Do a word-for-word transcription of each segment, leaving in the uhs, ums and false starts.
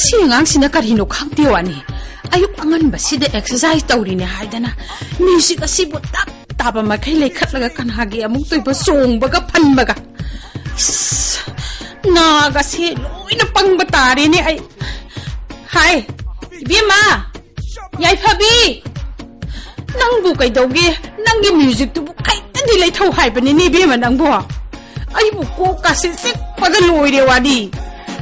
ꯁꯤ ꯑꯉꯥꯡꯁꯤꯅ ꯀꯔꯤꯅꯣ ꯈꯪꯗꯦ ꯋꯥꯅꯤ꯫ ꯑꯌꯨꯛ ꯑꯉꯟꯕꯁꯤꯗ ꯑꯦꯛꯁꯔꯁꯥꯏꯁ ꯇꯧꯔꯤꯅꯦ ꯍꯥꯏꯗꯅ ꯃ꯭ꯌꯨꯖꯤꯛ ꯑꯁꯤꯕꯨ ꯇꯞ ꯇꯥꯕ ꯃꯈꯩ ꯂꯩꯈꯠꯂꯒ ꯀꯅꯥꯒꯤ ꯑꯃꯨꯛꯇꯣꯏꯕ ꯆꯣꯡꯕꯒ ꯐꯟꯕꯒ꯫ ꯑꯁ, ꯅꯥꯒꯁꯦ ꯂꯣꯏꯅ ꯄꯪꯕ ꯇꯥꯔꯦꯅꯦ ꯑꯩ꯫ ꯍꯥꯏ, ꯏꯕꯦꯝꯃ, ꯌꯥꯏꯐꯕꯤ, ꯅꯪꯕꯨ ꯀꯩꯗꯧꯒꯦ? ꯅꯪꯒꯤ ꯃ꯭ꯌꯨꯖꯤꯛꯇꯨꯕꯨ ꯈꯤꯇꯪꯗꯤ ꯂꯩꯊꯧ ꯍꯥꯏꯕꯅꯤꯅꯦ ꯏꯕꯦꯝꯃ ꯅꯪꯕꯣ꯫ ꯑꯩꯕꯨ ꯀꯣꯛꯀꯥꯁꯦ ꯆꯤꯛꯄꯒ ꯂꯣꯏꯔꯦ ꯋꯥꯅꯤ꯫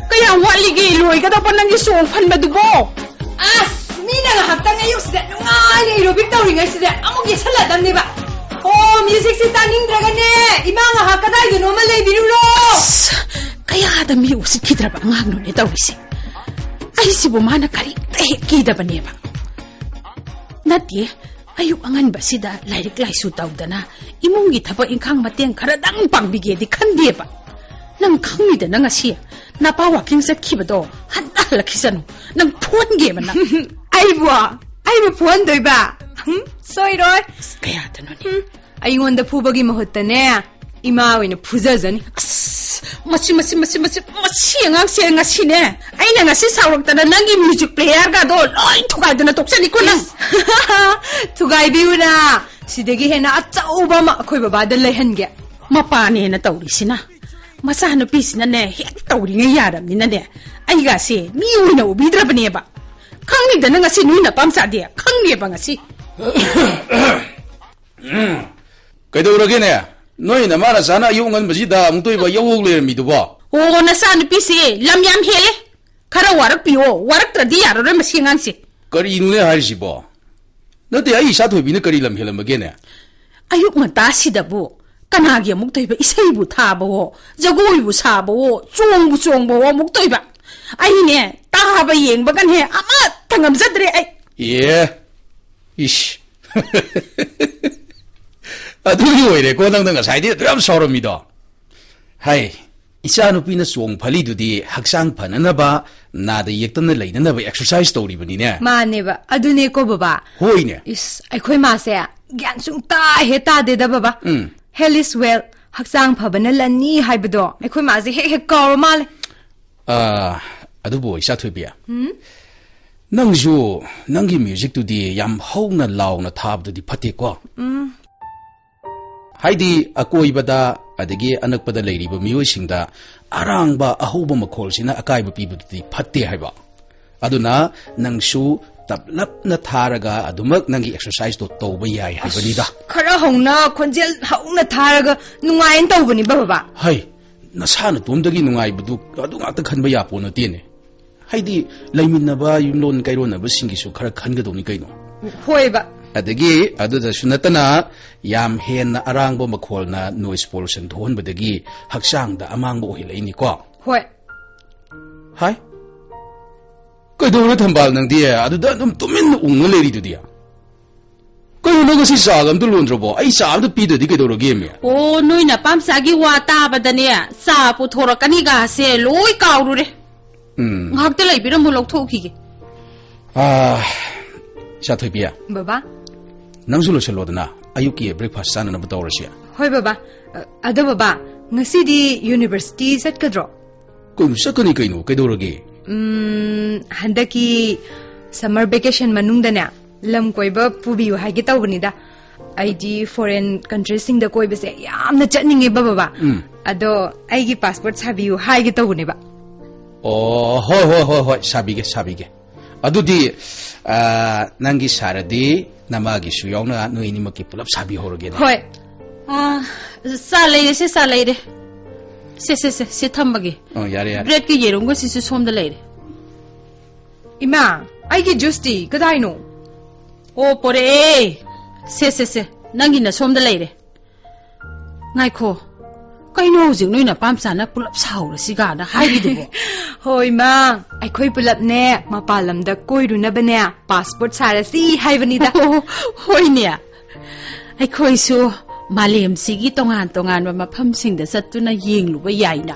ꯀꯌꯥꯝ ꯋꯥꯠꯂꯤꯒꯦ ꯂꯣꯏꯒꯗꯧꯕ ꯅꯪꯒꯤ ꯆꯣꯡ ꯐꯟꯕꯗꯨꯕꯣ? ꯑꯁ, ꯃꯤꯅ ꯉꯥꯏꯍꯥꯛꯇꯪ ꯑꯌꯨꯛꯁꯤꯗ ꯅꯨꯡꯉꯥꯏꯅ aerobic ꯇꯧꯔꯤꯉꯩꯁꯤꯗ ꯑꯃꯨꯛ ꯌꯦꯠꯁꯜꯂꯛꯑꯗꯝꯅꯦꯕ꯫ ꯑꯣ, ꯃ꯭ꯌꯨꯖꯤꯛꯁꯤ ꯇꯥꯅꯤꯡꯗ꯭ꯔꯒꯅꯦ, ꯏꯃꯥ ꯉꯥꯏꯍꯥꯛ ꯀꯗꯥꯏꯗꯅꯣꯃ ꯂꯩꯕꯤꯔꯨꯔꯣ꯫ ꯑꯁ, ꯀꯌꯥꯗ ꯃꯤ ꯎꯁꯤꯠꯈꯤꯗ꯭ꯔꯕ ꯑꯉꯥꯡꯅꯣꯅꯦ ꯇꯧꯔꯤꯁꯦ꯫ ꯑꯩꯁꯤꯕꯨ ꯃꯥꯅ ꯀꯔꯤꯝꯇ ꯍꯦꯛ ꯀꯤꯗꯕꯅꯦꯕ꯫ ꯅꯠꯇꯦ, ꯑꯌꯨꯛ ꯑꯉꯟꯕꯁꯤꯗ ꯂꯥꯏꯔꯤꯛ ꯂꯥꯏꯁꯨ ꯇꯧꯗꯅ ꯏꯃꯨꯡꯒꯤ ꯊꯕꯛ ꯏꯪꯈꯥꯡ ꯃꯇꯦꯡ ꯈꯔꯗꯪ ꯄꯥꯡꯕꯤꯒꯦꯗꯤ ꯈꯟꯗꯦꯕ꯫ ꯅꯪ ꯈꯪꯉꯤꯗꯅ ꯉꯁꯤ ꯅꯄꯥ ꯋꯥꯀꯤꯡ ꯆꯠꯈꯤꯕꯗꯣ ꯍꯟꯇ ꯍꯜꯂꯛꯈꯤꯁꯅꯨ꯫ ꯅꯪ ꯐꯨꯍꯟꯒꯦꯕ ꯅꯪ꯫ ꯑꯩꯕꯨ? ꯑꯩꯕꯨ ꯐꯨꯍꯟꯗꯣꯏꯕ? ꯍꯨꯝ, ꯁꯣꯏꯔꯣꯏ꯫ ꯑꯁ, ꯀꯌꯥꯗꯅꯣꯅꯦ? ꯍꯨꯝ, ꯑꯩꯉꯣꯟꯗ ꯐꯨꯕꯒꯤ ꯃꯍꯨꯠꯇꯅꯦ, ꯏꯃꯥ ꯑꯣꯏꯅ ꯐꯨꯖꯖꯅꯤ꯫ ꯑꯁ, ꯃꯁꯤ, ꯃꯁꯤ, ꯃꯁꯤ, ꯃꯁꯤ, ꯃꯁꯤ ꯑꯉꯥꯡꯁꯦ ꯉꯁꯤꯅꯦ, ꯑꯩꯅ ꯉꯁꯤ ꯁꯥꯎꯔꯛꯇꯅ ꯅꯪꯒꯤ ꯃ꯭ꯌꯨꯖꯤꯛ ꯄ꯭ꯂꯦꯌꯔꯒꯗꯣ ꯂꯣꯏ ꯊꯨꯒꯥꯏꯗꯅ ꯇꯣꯛꯆꯅꯤꯀꯣ ꯅꯪ꯫ ꯏꯁ! ꯊꯨꯒꯥꯏꯕꯤꯌꯨꯅ, ꯁꯤꯗꯒꯤ ꯍꯦꯟꯅ ꯑꯆꯧꯕ ꯑꯃ ꯑꯩꯈꯣꯏ ꯕꯕꯥꯗ ꯂꯩꯍꯟꯒꯦ꯫ ꯃꯄꯥꯅꯦꯅ ꯇꯧꯔꯤꯁꯤꯅ, ꯃꯆꯥꯅꯨꯄꯤꯁꯤꯅꯅꯦ ꯍꯦꯛ ꯇꯧꯔꯤꯉꯩ ꯌꯥꯔꯕꯅꯤꯅꯅꯦ, ꯑꯩꯒꯥꯁꯦ ꯃꯤ ꯑꯣꯏꯅ ꯎꯕꯤꯗ꯭ꯔꯕꯅꯦꯕ꯫ ꯈꯪꯉꯤꯗꯅ ꯉꯁꯤ ꯅꯣꯏ ꯅꯄꯥꯝꯆꯥꯗꯤ, ꯈꯪꯉꯦꯕ ꯉꯁꯤ꯫ ꯎꯝ꯫ ꯀꯩꯗꯧꯔꯒꯦꯅꯦ? ꯅꯣꯏ ꯅꯃꯥ ꯅꯆꯥꯅ ꯑꯌꯨꯛ ꯉꯟꯕꯁꯤꯗ ꯑꯃꯨꯛꯇꯣꯏꯕ ꯌꯧꯍꯧ ꯂꯩꯔꯝꯃꯤꯗꯨꯕꯣ? ꯑꯣ, ꯅꯆꯥꯅꯨꯄꯤꯁꯦ ꯂꯝ ꯌꯥꯝ ꯍꯦꯜꯂꯦ꯫ ꯈꯔ ꯋꯥꯔꯛꯄꯤꯌꯣ, ꯋꯥꯔꯛꯇ꯭ꯔꯗꯤ ꯌꯥꯔꯔꯣꯏ ꯃꯁꯤ ꯑꯉꯥꯡꯁꯦ꯫ ꯀꯔꯤꯅꯣꯅꯦ ꯍꯥꯏꯔꯤꯁꯤꯕꯣ? ꯅꯠꯇꯦ, ꯑꯩ ꯏꯆꯥ ꯊꯣꯏꯕꯤꯅ ꯀꯔꯤ ꯂꯝ ꯍꯦꯜꯂꯝꯃꯒꯦꯅꯦ? ꯑꯌꯨꯛ ꯉꯟꯇꯥꯁꯤꯗꯕꯨ ꯀꯅꯥꯒꯤ ꯑꯃꯨꯛꯇꯣꯏꯕ ꯏꯁꯩꯕꯨ ꯊꯥꯕꯋꯣ, ꯖꯒꯣꯏꯕꯨ ꯁꯥꯕꯋꯣ, ꯆꯣꯡꯕꯨ ꯆꯣꯡꯕꯋꯣ ꯑꯃꯨꯛꯇꯣꯏꯕ꯫ ꯑꯩꯅꯦ ꯇꯥꯕ ꯌꯦꯡꯕꯒꯅꯦ ꯑꯃꯠꯇ ꯉꯝꯖꯗ꯭ꯔꯦ ꯑꯩ꯫ ꯑꯦ, ꯏꯁ꯫ ꯑꯗꯨꯒꯤ ꯑꯣꯏꯔꯦꯀꯣ ꯅꯪꯅ ꯉꯁꯥꯏꯗꯤ ꯑꯗꯨ ꯌꯥꯝ ꯁꯥꯎꯔꯝꯃꯤꯗꯣ꯫ ꯍꯥꯏ, ꯏꯆꯥꯅꯨꯄꯤꯅ ꯆꯣꯡ ꯐꯜꯂꯤꯗꯨꯗꯤ ꯍꯛꯆꯥꯡ ꯐꯅꯅꯕ, ꯅꯥꯗ ꯌꯦꯛꯇꯅ ꯂꯩꯅꯅꯕ ꯑꯦꯛꯁꯔꯁꯥꯏꯁ ꯇꯧꯔꯤꯕꯅꯤꯅꯦ꯫ ꯃꯥꯅꯦꯕ, ꯑꯗꯨꯅꯦꯀꯣ ꯕꯕꯥ꯫ ꯍꯣꯏꯅꯦ꯫ ꯏꯁ, ꯑꯩꯈꯣꯏ ꯃꯥꯁꯦ ꯒ꯭ꯌꯥꯟ ꯁꯨꯡꯇꯥ ꯍꯦꯛ ꯇꯥꯗꯦꯗ ꯕꯕꯥ꯫ ꯎꯝ꯫ Health is wealth, ꯍꯛꯆꯥꯡ ꯐꯕꯅ ꯂꯟꯅꯤ ꯍꯥꯏꯕꯗꯣ ꯑꯩꯈꯣꯏ ꯃꯥꯁꯦ ꯍꯦꯛ ꯍꯦꯛ ꯀꯥꯎꯔ ꯃꯥꯜꯂꯦ꯫ ꯑꯥ, ꯑꯗꯨꯕꯨ ꯏꯆꯥ ꯊꯣꯏꯕꯤ, ꯎꯝ? ꯅꯪꯁꯨ ꯅꯪꯒꯤ ꯃ꯭ꯌꯨꯖꯤꯛꯇꯨꯗꯤ ꯌꯥꯝ ꯍꯧꯅ ꯂꯥꯎꯅ ꯊꯥꯕꯗꯨꯗꯤ ꯐꯠꯇꯦꯀꯣ꯫ ꯎꯝ꯫ ꯍꯥꯏꯗꯤ ꯑꯀꯣꯏꯕꯗ ꯑꯗꯒꯤ ꯑꯅꯛꯄꯗ ꯂꯩꯔꯤꯕ ꯃꯤꯑꯣꯏꯁꯤꯡꯗ ꯑꯔꯥꯡꯕ ꯑꯍꯧꯕ ꯃꯈꯣꯜꯁꯤꯅ ꯑꯀꯥꯏꯕ ꯄꯤꯕꯗꯨꯗꯤ ꯐꯠꯇꯦ ꯍꯥꯏꯕ꯫ ꯑꯗꯨꯅ ꯅꯪꯁꯨ ꯇꯞꯂꯞꯅ ꯊꯥꯔꯒ ꯑꯗꯨꯃꯛ ꯅꯪꯒꯤ ꯑꯦꯛꯁꯔꯁꯥꯏꯁꯇꯣ ꯇꯧꯕ ꯌꯥꯏ ꯍꯥꯏꯕꯅꯤꯗ꯫ ꯈꯔ ꯍꯧꯅ, ꯈꯣꯟꯖꯦꯜ ꯍꯧꯅ ꯊꯥꯔꯒ ꯅꯨꯡꯉꯥꯏꯅ ꯇꯧꯕꯅꯤꯕ, ꯕꯕꯥ꯫ ꯍꯩ, ꯅꯁꯥ ꯅꯇꯣꯝꯗꯒꯤ ꯅꯨꯡꯉꯥꯏꯕꯗꯨ ꯑꯗꯨ ꯉꯥꯛꯇ ꯈꯟꯕ ꯌꯥꯄꯣ ꯅꯠꯇꯦꯅꯦ꯫ ꯍꯥꯏꯗꯤ, ꯂꯩꯃꯤꯟꯅꯕ ꯌꯨꯝꯂꯣꯟ ꯀꯩꯔꯣꯟꯅꯕꯁꯤꯡꯒꯤꯁꯨ ꯈꯔ ꯈꯟꯒꯗꯧꯅꯤ ꯀꯩꯅꯣ꯫ ꯍꯣꯏꯕ꯫ ꯑꯗꯒꯤ ꯑꯗꯨꯗꯁꯨ ꯅꯠꯇꯅ, ꯌꯥꯝ ꯍꯦꯟꯅ ꯑꯔꯥꯡꯕ ꯃꯈꯣꯜꯅ ꯅꯣꯏꯁ ꯄꯣꯂꯨꯁꯟ ꯊꯣꯛꯍꯟꯕꯗꯒꯤ ꯍꯛꯆꯥꯡꯗ ꯑꯃꯥꯡꯕ ꯑꯣꯏꯍꯜꯂꯛꯏꯅꯤꯀꯣ꯫ ꯍꯣꯏ꯫ ꯍꯥꯏ, ꯀꯩꯗꯧꯔꯦ ꯊꯝꯕꯥꯜ, ꯅꯪꯗꯤ ꯑꯗꯨꯗ ꯑꯗꯨꯝ ꯇꯨꯃꯤꯟꯅ ꯎꯪꯉ ꯂꯩꯔꯤꯗꯨꯗꯤ? ꯀꯩꯅꯣ, ꯅꯪ ꯉꯁꯤ ꯆꯥꯒ ꯑꯝꯇ ꯂꯣꯟꯗ꯭ꯔꯕꯣ? ꯑꯩ ꯆꯥ ꯑꯝꯇ ꯄꯤꯗ꯭ꯔꯗꯤ ꯀꯩꯗꯧꯔꯒꯦ, ꯃꯤ? ꯑꯣ, ꯅꯣꯏ ꯅꯄꯥꯝꯆꯥꯒꯤ ꯋꯥ ꯇꯥꯕꯗꯅꯦ, ꯆꯥ ꯄꯨꯊꯣꯔꯛꯀꯅꯤꯒꯥꯁꯦ ꯂꯣꯏ ꯀꯥꯎꯔꯨꯔꯦ꯫ ꯎꯝ꯫ ꯉꯥꯏꯍꯥꯛꯇ ꯂꯩꯕꯤꯔꯝꯃꯨ, ꯂꯧꯊꯣꯛꯎꯈꯤꯒꯦ꯫ ꯑꯥ, ꯏꯆꯥ ꯊꯣꯏꯕꯤ, ꯕꯕꯥ꯫ ꯅꯪꯁꯨ ꯂꯣꯏꯁꯤꯜꯂꯣꯗꯅ, ꯑꯌꯨꯛꯀꯤ ꯕ꯭ꯔꯦꯛꯐꯥꯁ ꯆꯥꯅꯅꯕ ꯇꯧꯔꯁꯤ꯫ ꯍꯣꯏ, ꯕꯕꯥ꯫ ꯑ, ꯑꯗꯣ, ꯕꯕꯥ, ꯉꯁꯤꯗꯤ ꯌꯨꯅꯤꯚꯔꯁꯤꯇꯤ ꯆꯠꯀꯗ꯭ꯔꯣ? ꯀꯩꯅꯣ, ꯆꯠꯀꯅꯤ ꯀꯩꯅꯣ, ꯀꯩꯗꯧꯔꯒꯦ? ꯎꯝ, ꯍꯟꯗꯛꯀꯤ ꯁꯝꯃꯔ ꯚꯦꯀꯦꯁꯟ ꯃꯅꯨꯡꯗꯅꯦ, ꯂꯝ ꯀꯣꯏꯕ ꯄꯨꯕꯤꯌꯨ ꯍꯥꯏꯒꯦ ꯇꯧꯕꯅꯤꯗ꯫ ꯑꯩꯗꯤ ꯐꯣꯔꯦꯟ ꯀꯟꯇ꯭ꯔꯤꯁꯤꯡꯗ ꯀꯣꯏꯕꯁꯦ ꯌꯥꯝꯅ ꯆꯠꯅꯤꯡꯉꯦꯕ, ꯕꯕꯥ꯫ ꯎꯝ꯫ ꯑꯗꯣ ꯑꯩꯒꯤ ꯄꯥꯁꯄꯣꯔꯠ ꯁꯥꯕꯤꯌꯨ ꯍꯥꯏꯒꯦ ꯇꯧꯕꯅꯦꯕ꯫ ꯑꯣ, ꯍꯣꯏ, ꯍꯣꯏ, ꯍꯣꯏ, ꯍꯣꯏ, ꯁꯥꯕꯤꯒꯦ, ꯁꯥꯕꯤꯒꯦ꯫ ꯑꯗꯨꯗꯤ, ꯑ, ꯅꯪꯒꯤ ꯁꯥꯔꯗꯤ ꯅꯃꯥꯒꯤꯁꯨ ꯌꯥꯎꯅ ꯅꯣꯏ ꯑꯅꯤꯃꯛꯀꯤ ꯄꯨꯂꯞ ꯁꯥꯕꯤꯍꯧꯔꯒꯦꯅꯦ꯫ ꯍꯣꯏ꯫ ꯑ, ꯆꯥ ꯂꯩꯔꯦ, ꯁꯦ, ꯆꯥ ꯂꯩꯔꯦ꯫ ꯁꯦ, ꯁꯦ, ꯁꯦ, ꯁꯦ ꯊꯝꯃꯒꯦ꯫ ꯑꯣ, ꯌꯥꯔꯦ, ꯌꯥꯔꯦ꯫ ꯕ꯭ꯔꯦꯗꯀ ꯌꯦꯔꯨꯝꯒꯁꯤꯁꯨ ꯁꯣꯝꯗ ꯂꯩꯔꯦ꯫ ꯏꯃꯥ, ꯑꯩꯒꯤ ꯖꯨꯁꯇꯤ ꯀꯗꯥꯏꯅꯣ? ꯑꯣ, ꯄꯣꯔꯛꯑꯦ꯫ ꯁꯦ, ꯁꯦ, ꯁꯦ, ꯅꯪꯒꯤꯅ ꯁꯣꯝꯗ ꯂꯩꯔꯦ꯫ ꯉꯥꯏꯈꯣ, ꯀꯩꯅꯣ ꯍꯧꯖꯤꯛ ꯅꯣꯏ ꯅꯄꯥꯝꯆꯥꯅ ꯄꯨꯂꯞ ꯁꯥꯍꯧꯔꯁꯤ ꯀꯥꯏꯅ ꯍꯥꯏꯔꯤꯗꯨꯕꯣ? ꯍꯣꯏ, ꯏꯃꯥ, ꯑꯩꯈꯣꯏ ꯄꯨꯂꯞꯅꯦ ꯃꯄꯥꯟ ꯂꯝꯗ ꯀꯣꯏꯔꯨꯅꯕꯅꯦ ꯄꯥꯁꯄꯣꯔꯠ ꯁꯥꯔꯁꯤ ꯍꯥꯏꯕꯅꯤꯗ꯫ ꯑꯣ, ꯍꯣꯏꯅꯦ, ꯑꯩꯈꯣꯏꯁꯨ ꯃꯥꯂꯦꯝꯁꯤꯒꯤ ꯇꯣꯉꯥꯟ ꯇꯣꯉꯥꯟꯕ ꯃꯐꯝꯁꯤꯡꯗ ꯆꯠꯇꯨꯅ ꯌꯦꯡꯂꯨꯕ ꯌꯥꯏꯅ꯫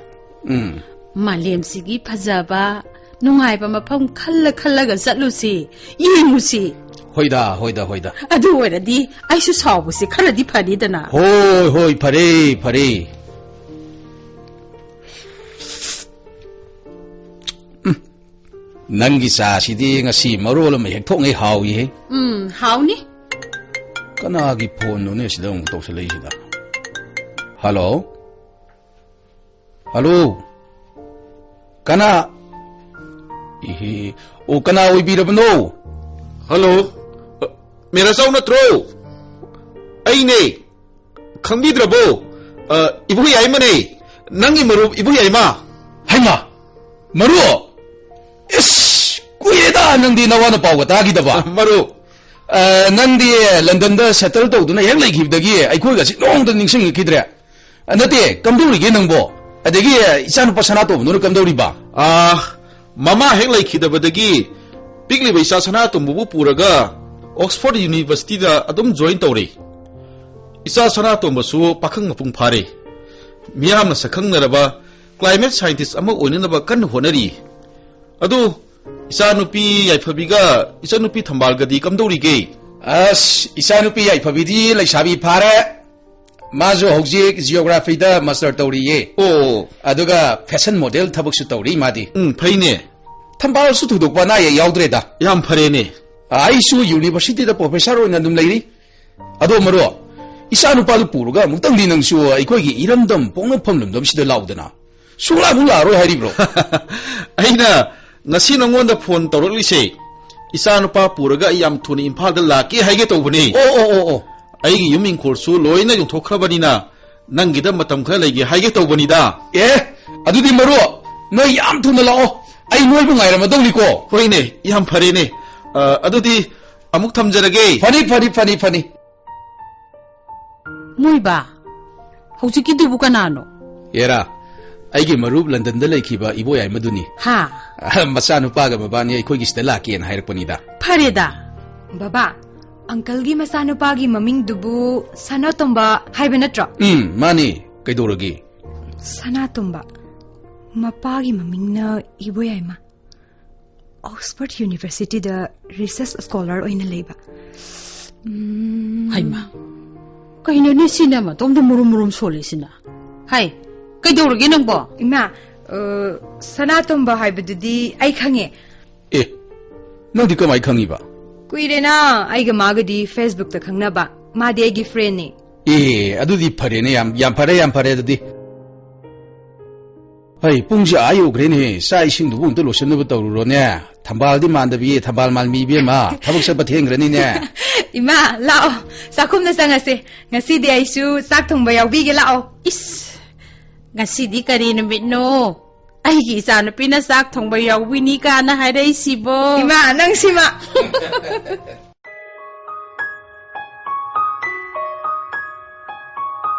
ꯎꯝ꯫ ꯃꯥꯂꯦꯝꯁꯤꯒꯤ ꯐꯖꯕ, ꯅꯨꯡꯉꯥꯏꯕ ꯃꯐꯝ ꯈꯜꯂ ꯈꯜꯂꯒ ꯆꯠꯂꯨꯁꯤ, ꯌꯦꯡꯉꯨꯁꯤ꯫ ꯍꯣꯏꯗ, ꯍꯣꯏꯗ, ꯍꯣꯏꯗ꯫ ꯑꯗꯨ ꯑꯣꯏꯔꯗꯤ ꯑꯩꯁꯨ ꯁꯥꯎꯕꯁꯦ ꯈꯔꯗꯤ ꯐꯅꯤꯗꯅ꯫ ꯍꯣꯏ, ꯍꯣꯏ, ꯐꯔꯦ, ꯐꯔꯦ꯫ ꯎꯝ, ꯅꯪꯒꯤ ꯆꯥꯁꯤꯗꯤ ꯉꯁꯤ ꯃꯔꯣꯜ ꯑꯃ ꯍꯦꯛ ꯊꯣꯛꯉꯩ ꯍꯥꯎꯏꯍꯦ꯫ ꯎꯝ, ꯍꯥꯎꯅꯤ꯫ ꯀꯅꯥꯒꯤ ꯐꯣꯟꯅꯣꯅꯦ ꯁꯤꯗ ꯑꯃꯨꯛ ꯇꯧꯁꯜꯂꯛꯏꯁꯤꯗ? ꯍꯜꯂꯣ? ꯍꯜꯂꯣ? ꯀꯅꯥ? ꯏꯍꯦ, ꯑꯣ, ꯀꯅꯥ ꯑꯣꯏꯕꯤꯔꯕꯅꯣ? ꯍꯜꯂꯣ? ꯑ, ꯃꯦꯔꯥꯆꯧ ꯅꯠꯇ꯭ꯔꯣ? ꯑꯩꯅꯦ꯫ ꯈꯪꯕꯤꯗ꯭ꯔꯕꯣ? ꯑ, ꯏꯕꯣ ꯌꯥꯏꯃꯅꯦ꯫ ꯅꯪꯒꯤ ꯃꯔꯨꯞ ꯏꯕꯣ ꯌꯥꯏꯃ꯫ ꯍꯩꯃꯥ! ꯃꯔꯨꯞ! ꯏꯁ! ꯀꯨꯏꯔꯦꯗ ꯅꯪꯗꯤ ꯅꯋꯥ ꯅꯄꯥꯎꯒ ꯇꯥꯈꯤꯗꯕ꯫ ꯑ, ꯃꯔꯨꯞ꯫ ꯑ, ꯅꯪꯗꯤ ꯂꯟꯗꯟꯗ settle ꯇꯧꯗꯨꯅ ꯍꯦꯛ ꯂꯩꯈꯤꯕꯗꯒꯤ ꯑꯩꯈꯣꯏꯒꯁꯤ ꯅꯣꯡꯃꯇ ꯅꯤꯡꯁꯤꯡꯉꯛꯈꯤꯗ꯭ꯔꯦ꯫ ꯑ, ꯅꯠꯇꯦ, ꯀꯝꯗꯧꯔꯤꯒꯦ ꯅꯪꯕꯣ? ꯑꯗꯒꯤ, ꯑ, ꯏꯆꯥꯅꯨꯄꯥ ꯁꯅꯥꯇꯣꯝꯕꯗꯨꯅ ꯀꯝꯗꯧꯔꯤꯕ? ꯑ, ꯃꯃꯥ ꯍꯦꯛ ꯂꯩꯈꯤꯗꯕꯗꯒꯤ ꯄꯤꯛꯂꯤꯕ ꯏꯆꯥ ꯁꯅꯥꯇꯣꯝꯕꯕꯨ ꯄꯨꯔꯒ Oxford Universityꯗ ꯑꯗꯨꯝ join ꯇꯧꯔꯦ꯫ ꯏꯆꯥ ꯁꯅꯥꯇꯣꯝꯕꯁꯨ ꯄꯥꯈꯪ ꯃꯄꯨꯡ ꯐꯥꯔꯦ꯫ ꯃꯤꯌꯥꯝꯅ ꯁꯛꯈꯪꯅꯔꯕ climate scientist ꯑꯃ ꯑꯣꯏꯅꯅꯕ ꯀꯟꯅ ꯍꯣꯠꯅꯔꯤ꯫ ꯑꯗꯨ ꯏꯆꯥꯅꯨꯄꯤ ꯌꯥꯏꯐꯕꯤꯒ ꯏꯆꯥꯅꯨꯄꯤ ꯊꯝꯕꯥꯜꯒꯗꯤ ꯀꯝꯗꯧꯔꯤꯒꯦ? ꯑꯁ, ꯏꯆꯥꯅꯨꯄꯤ ꯌꯥꯏꯐꯕꯤꯗꯤ ꯂꯩꯁꯥꯕꯤ ꯐꯥꯔꯦ꯫ ꯃꯥꯁꯨ ꯍꯧꯖꯤꯛ geographyꯗ master ꯇꯧꯔꯤꯌꯦ꯫ ꯑꯣ꯫ ꯑꯗꯨꯒ fashion model ꯊꯕꯛꯁꯨ ꯇꯧꯔꯤ ꯃꯥꯗꯤ꯫ ꯎꯝ, ꯐꯩꯅꯦ꯫ ꯊꯝꯕꯥꯜꯁꯨ ꯊꯣꯏꯗꯣꯛꯄ ꯑꯅꯥ ꯑꯌꯦꯛ ꯌꯥꯎꯗ꯭ꯔꯦꯗ꯫ ꯌꯥꯝ ꯐꯔꯦꯅꯦ꯫ ꯑꯩꯁꯨ universityꯗ professor ꯑꯣꯏꯅ ꯑꯗꯨꯝ ꯂꯩꯔꯤ꯫ ꯑꯗꯣ ꯃꯔꯨꯞ, ꯏꯆꯥ ꯅꯨꯄꯥꯗꯨ ꯄꯨꯔꯒ ꯑꯃꯨꯛꯇꯪꯗꯤ ꯅꯪꯁꯨ ꯑꯩꯈꯣꯏꯒꯤ ꯏꯔꯝꯗꯝ ꯄꯣꯛꯅꯐꯝ ꯂꯝꯗꯝꯁꯤꯗ ꯂꯥꯛꯎꯗꯅ꯫ ꯁꯨꯡꯂꯥꯛ ꯑꯃꯨꯛ ꯂꯥꯛꯑꯔꯣꯏ ꯍꯥꯏꯔꯤꯕ꯭ꯔꯣ? ꯑꯩꯅ ꯉꯁꯤ ꯅꯉꯣꯟꯗ phone ꯇꯧꯔꯛꯂꯤꯁꯦ, ꯏꯆꯥ ꯅꯨꯄꯥ ꯄꯨꯔꯒ ꯑꯩ ꯌꯥꯝ ꯊꯨꯅ ꯏꯝꯐꯥꯜꯗ ꯂꯥꯛꯀꯦ ꯍꯥꯏꯒꯦ ꯇꯧꯕꯅꯦ꯫ ꯑꯣ, ꯑꯣ, ꯑꯣ, ꯑꯣ꯫ ꯑꯩꯒꯤ ꯌꯨꯝ ꯏꯪꯈꯣꯜꯁꯨ ꯂꯣꯏꯅ ꯌꯣꯟꯊꯣꯛꯈ꯭ꯔꯕꯅꯤꯅ, ꯅꯪꯒꯤꯗ ꯃꯇꯝ ꯈꯔ ꯂꯩꯒꯦ ꯍꯥꯏꯒꯦ ꯇꯧꯕꯅꯤꯗ꯫ ꯑꯦ, ꯑꯗꯨꯗꯤ ꯃꯔꯨꯞ, ꯅꯣꯏ ꯌꯥꯝ ꯊꯨꯅ ꯂꯥꯛꯑꯣ꯫ ꯑꯩ ꯅꯣꯏꯕꯨ ꯉꯥꯏꯔꯝꯃꯗꯧꯅꯤꯀꯣ꯫ ꯍꯣꯏꯅꯦ, ꯌꯥꯝ ꯐꯔꯦꯅꯦ꯫ ꯑ, ꯑꯗꯨꯗꯤ ꯑꯃꯨꯛ ꯊꯝꯖꯔꯒꯦ꯫ ꯐꯅꯤ, ꯐꯅꯤ, ꯐꯅꯤ, ꯐꯅꯤ꯫ ꯃꯣꯏꯕꯥ, ꯍꯧꯖꯤꯛꯀꯤꯗꯨꯕꯨ ꯀꯅꯥꯅꯣ? ꯑꯦꯔꯥ, ꯑꯩꯒꯤ ꯃꯔꯨꯞ ꯂꯟꯗꯟꯗ ꯂꯩꯈꯤꯕ ꯏꯕꯣꯌꯥꯏꯃꯗꯨꯅꯤ꯫ ꯍꯥ? ꯑ, ꯃꯆꯥꯅꯨꯄꯥꯒ ꯃꯕꯥꯅꯤ ꯑꯩꯈꯣꯏꯒꯤ ꯁꯤꯗ ꯂꯥꯛꯀꯦꯅ ꯍꯥꯏꯔꯛꯄꯅꯤꯗ꯫ ꯐꯔꯦꯗ꯫ ꯕꯕꯥ, uncleꯒꯤ ꯃꯆꯥꯅꯨꯄꯥꯒꯤ ꯃꯃꯤꯡꯗꯨꯕꯨ ꯁꯅꯥꯇꯣꯝꯕ ꯍꯥꯏꯕ ꯅꯠꯇ꯭ꯔꯣ? ꯎꯝ, ꯃꯥꯅꯤ꯫ ꯀꯩꯗꯧꯔꯒꯦ? ꯁꯅꯥꯇꯣꯝꯕ, ꯃꯄꯥꯒꯤ ꯃꯃꯤꯡꯅ ꯏꯕꯣꯌꯥꯏꯃ꯫ Oxford Universityꯗ research scholar ꯑꯣꯏꯅ ꯂꯩꯕ꯫ ꯎꯝ꯫ ꯍꯩꯃꯥ, ꯀꯩꯅꯣꯅꯦ ꯁꯤꯅ ꯃꯇꯣꯝꯗ ꯃꯨꯔꯨꯝ ꯃꯨꯔꯨꯝ ꯁꯣꯜꯂꯤꯁꯤꯅ? ꯍꯥꯏ, ꯀꯩꯗꯧꯔꯒꯦ ꯅꯪꯕꯣ? ꯏꯃꯥ, ꯑ, ꯁꯅꯥꯇꯣꯝꯕ ꯍꯥꯏꯕꯗꯨꯗꯤ ꯑꯩ ꯈꯪꯉꯦ꯫ ꯅꯪꯗꯤ ꯀꯃꯥꯏ ꯈꯪꯉꯤꯕ? ꯀꯨꯏꯔꯦꯅ ꯑꯩꯒ ꯃꯥꯒꯗꯤ Facebookꯇ ꯈꯪꯅꯕ꯫ ꯃꯥꯗꯤ ꯑꯩꯒꯤ friendꯅꯤ꯫ ꯑꯦ, ꯑꯗꯨꯗꯤ ꯐꯔꯦꯅꯦ, ꯌꯥꯝ, ꯌꯥꯝ ꯐꯔꯦ, ꯌꯥꯝ ꯐꯔꯦ ꯑꯗꯨꯗꯤ꯫ ꯍꯩ, ꯄꯨꯡꯁꯦ ꯑꯥ ꯌꯧꯈ꯭ꯔꯦꯅꯦꯍꯦ, ꯆꯥꯛ ꯏꯁꯤꯡꯗꯨꯕꯨ ꯑꯝꯇ ꯂꯣꯏꯁꯤꯟꯅꯕ ꯇꯧꯔꯨꯔꯣꯅꯦ꯫ ꯊꯝꯕꯥꯜꯗꯤ ꯃꯥꯟꯗꯕꯤ, ꯊꯝꯕꯥꯜ ꯃꯥꯟꯕꯤ ꯏꯕꯦꯝꯃ, ꯊꯕꯛ ꯆꯠꯄ ꯊꯦꯡꯈ꯭ꯔꯅꯤꯅꯦ꯫ ꯏꯃꯥ, ꯂꯥꯛꯑꯣ, ꯆꯥꯛꯈꯨꯝꯗ ꯆꯪꯉꯁꯦ꯫ ꯉꯁꯤꯗꯤ ꯑꯩꯁꯨ ꯆꯥꯛ ꯊꯣꯡꯕ ꯌꯥꯎꯕꯤꯒꯦ, ꯂꯥꯛꯑꯣ꯫ ꯏꯁ, ꯉꯁꯤꯗꯤ ꯀꯔꯤ ꯅꯨꯃꯤꯠꯅꯣ? ꯑꯩꯒꯤ ꯏꯆꯥꯅꯨꯄꯤꯅ ꯆꯥꯛ ꯊꯣꯡꯕ ꯌꯥꯎꯕꯤꯅꯤ ꯀꯥꯏꯅ ꯍꯥꯏꯔꯛꯏꯁꯤꯕꯣ? ꯏꯃꯥ, ꯅꯪꯁꯤꯃ꯫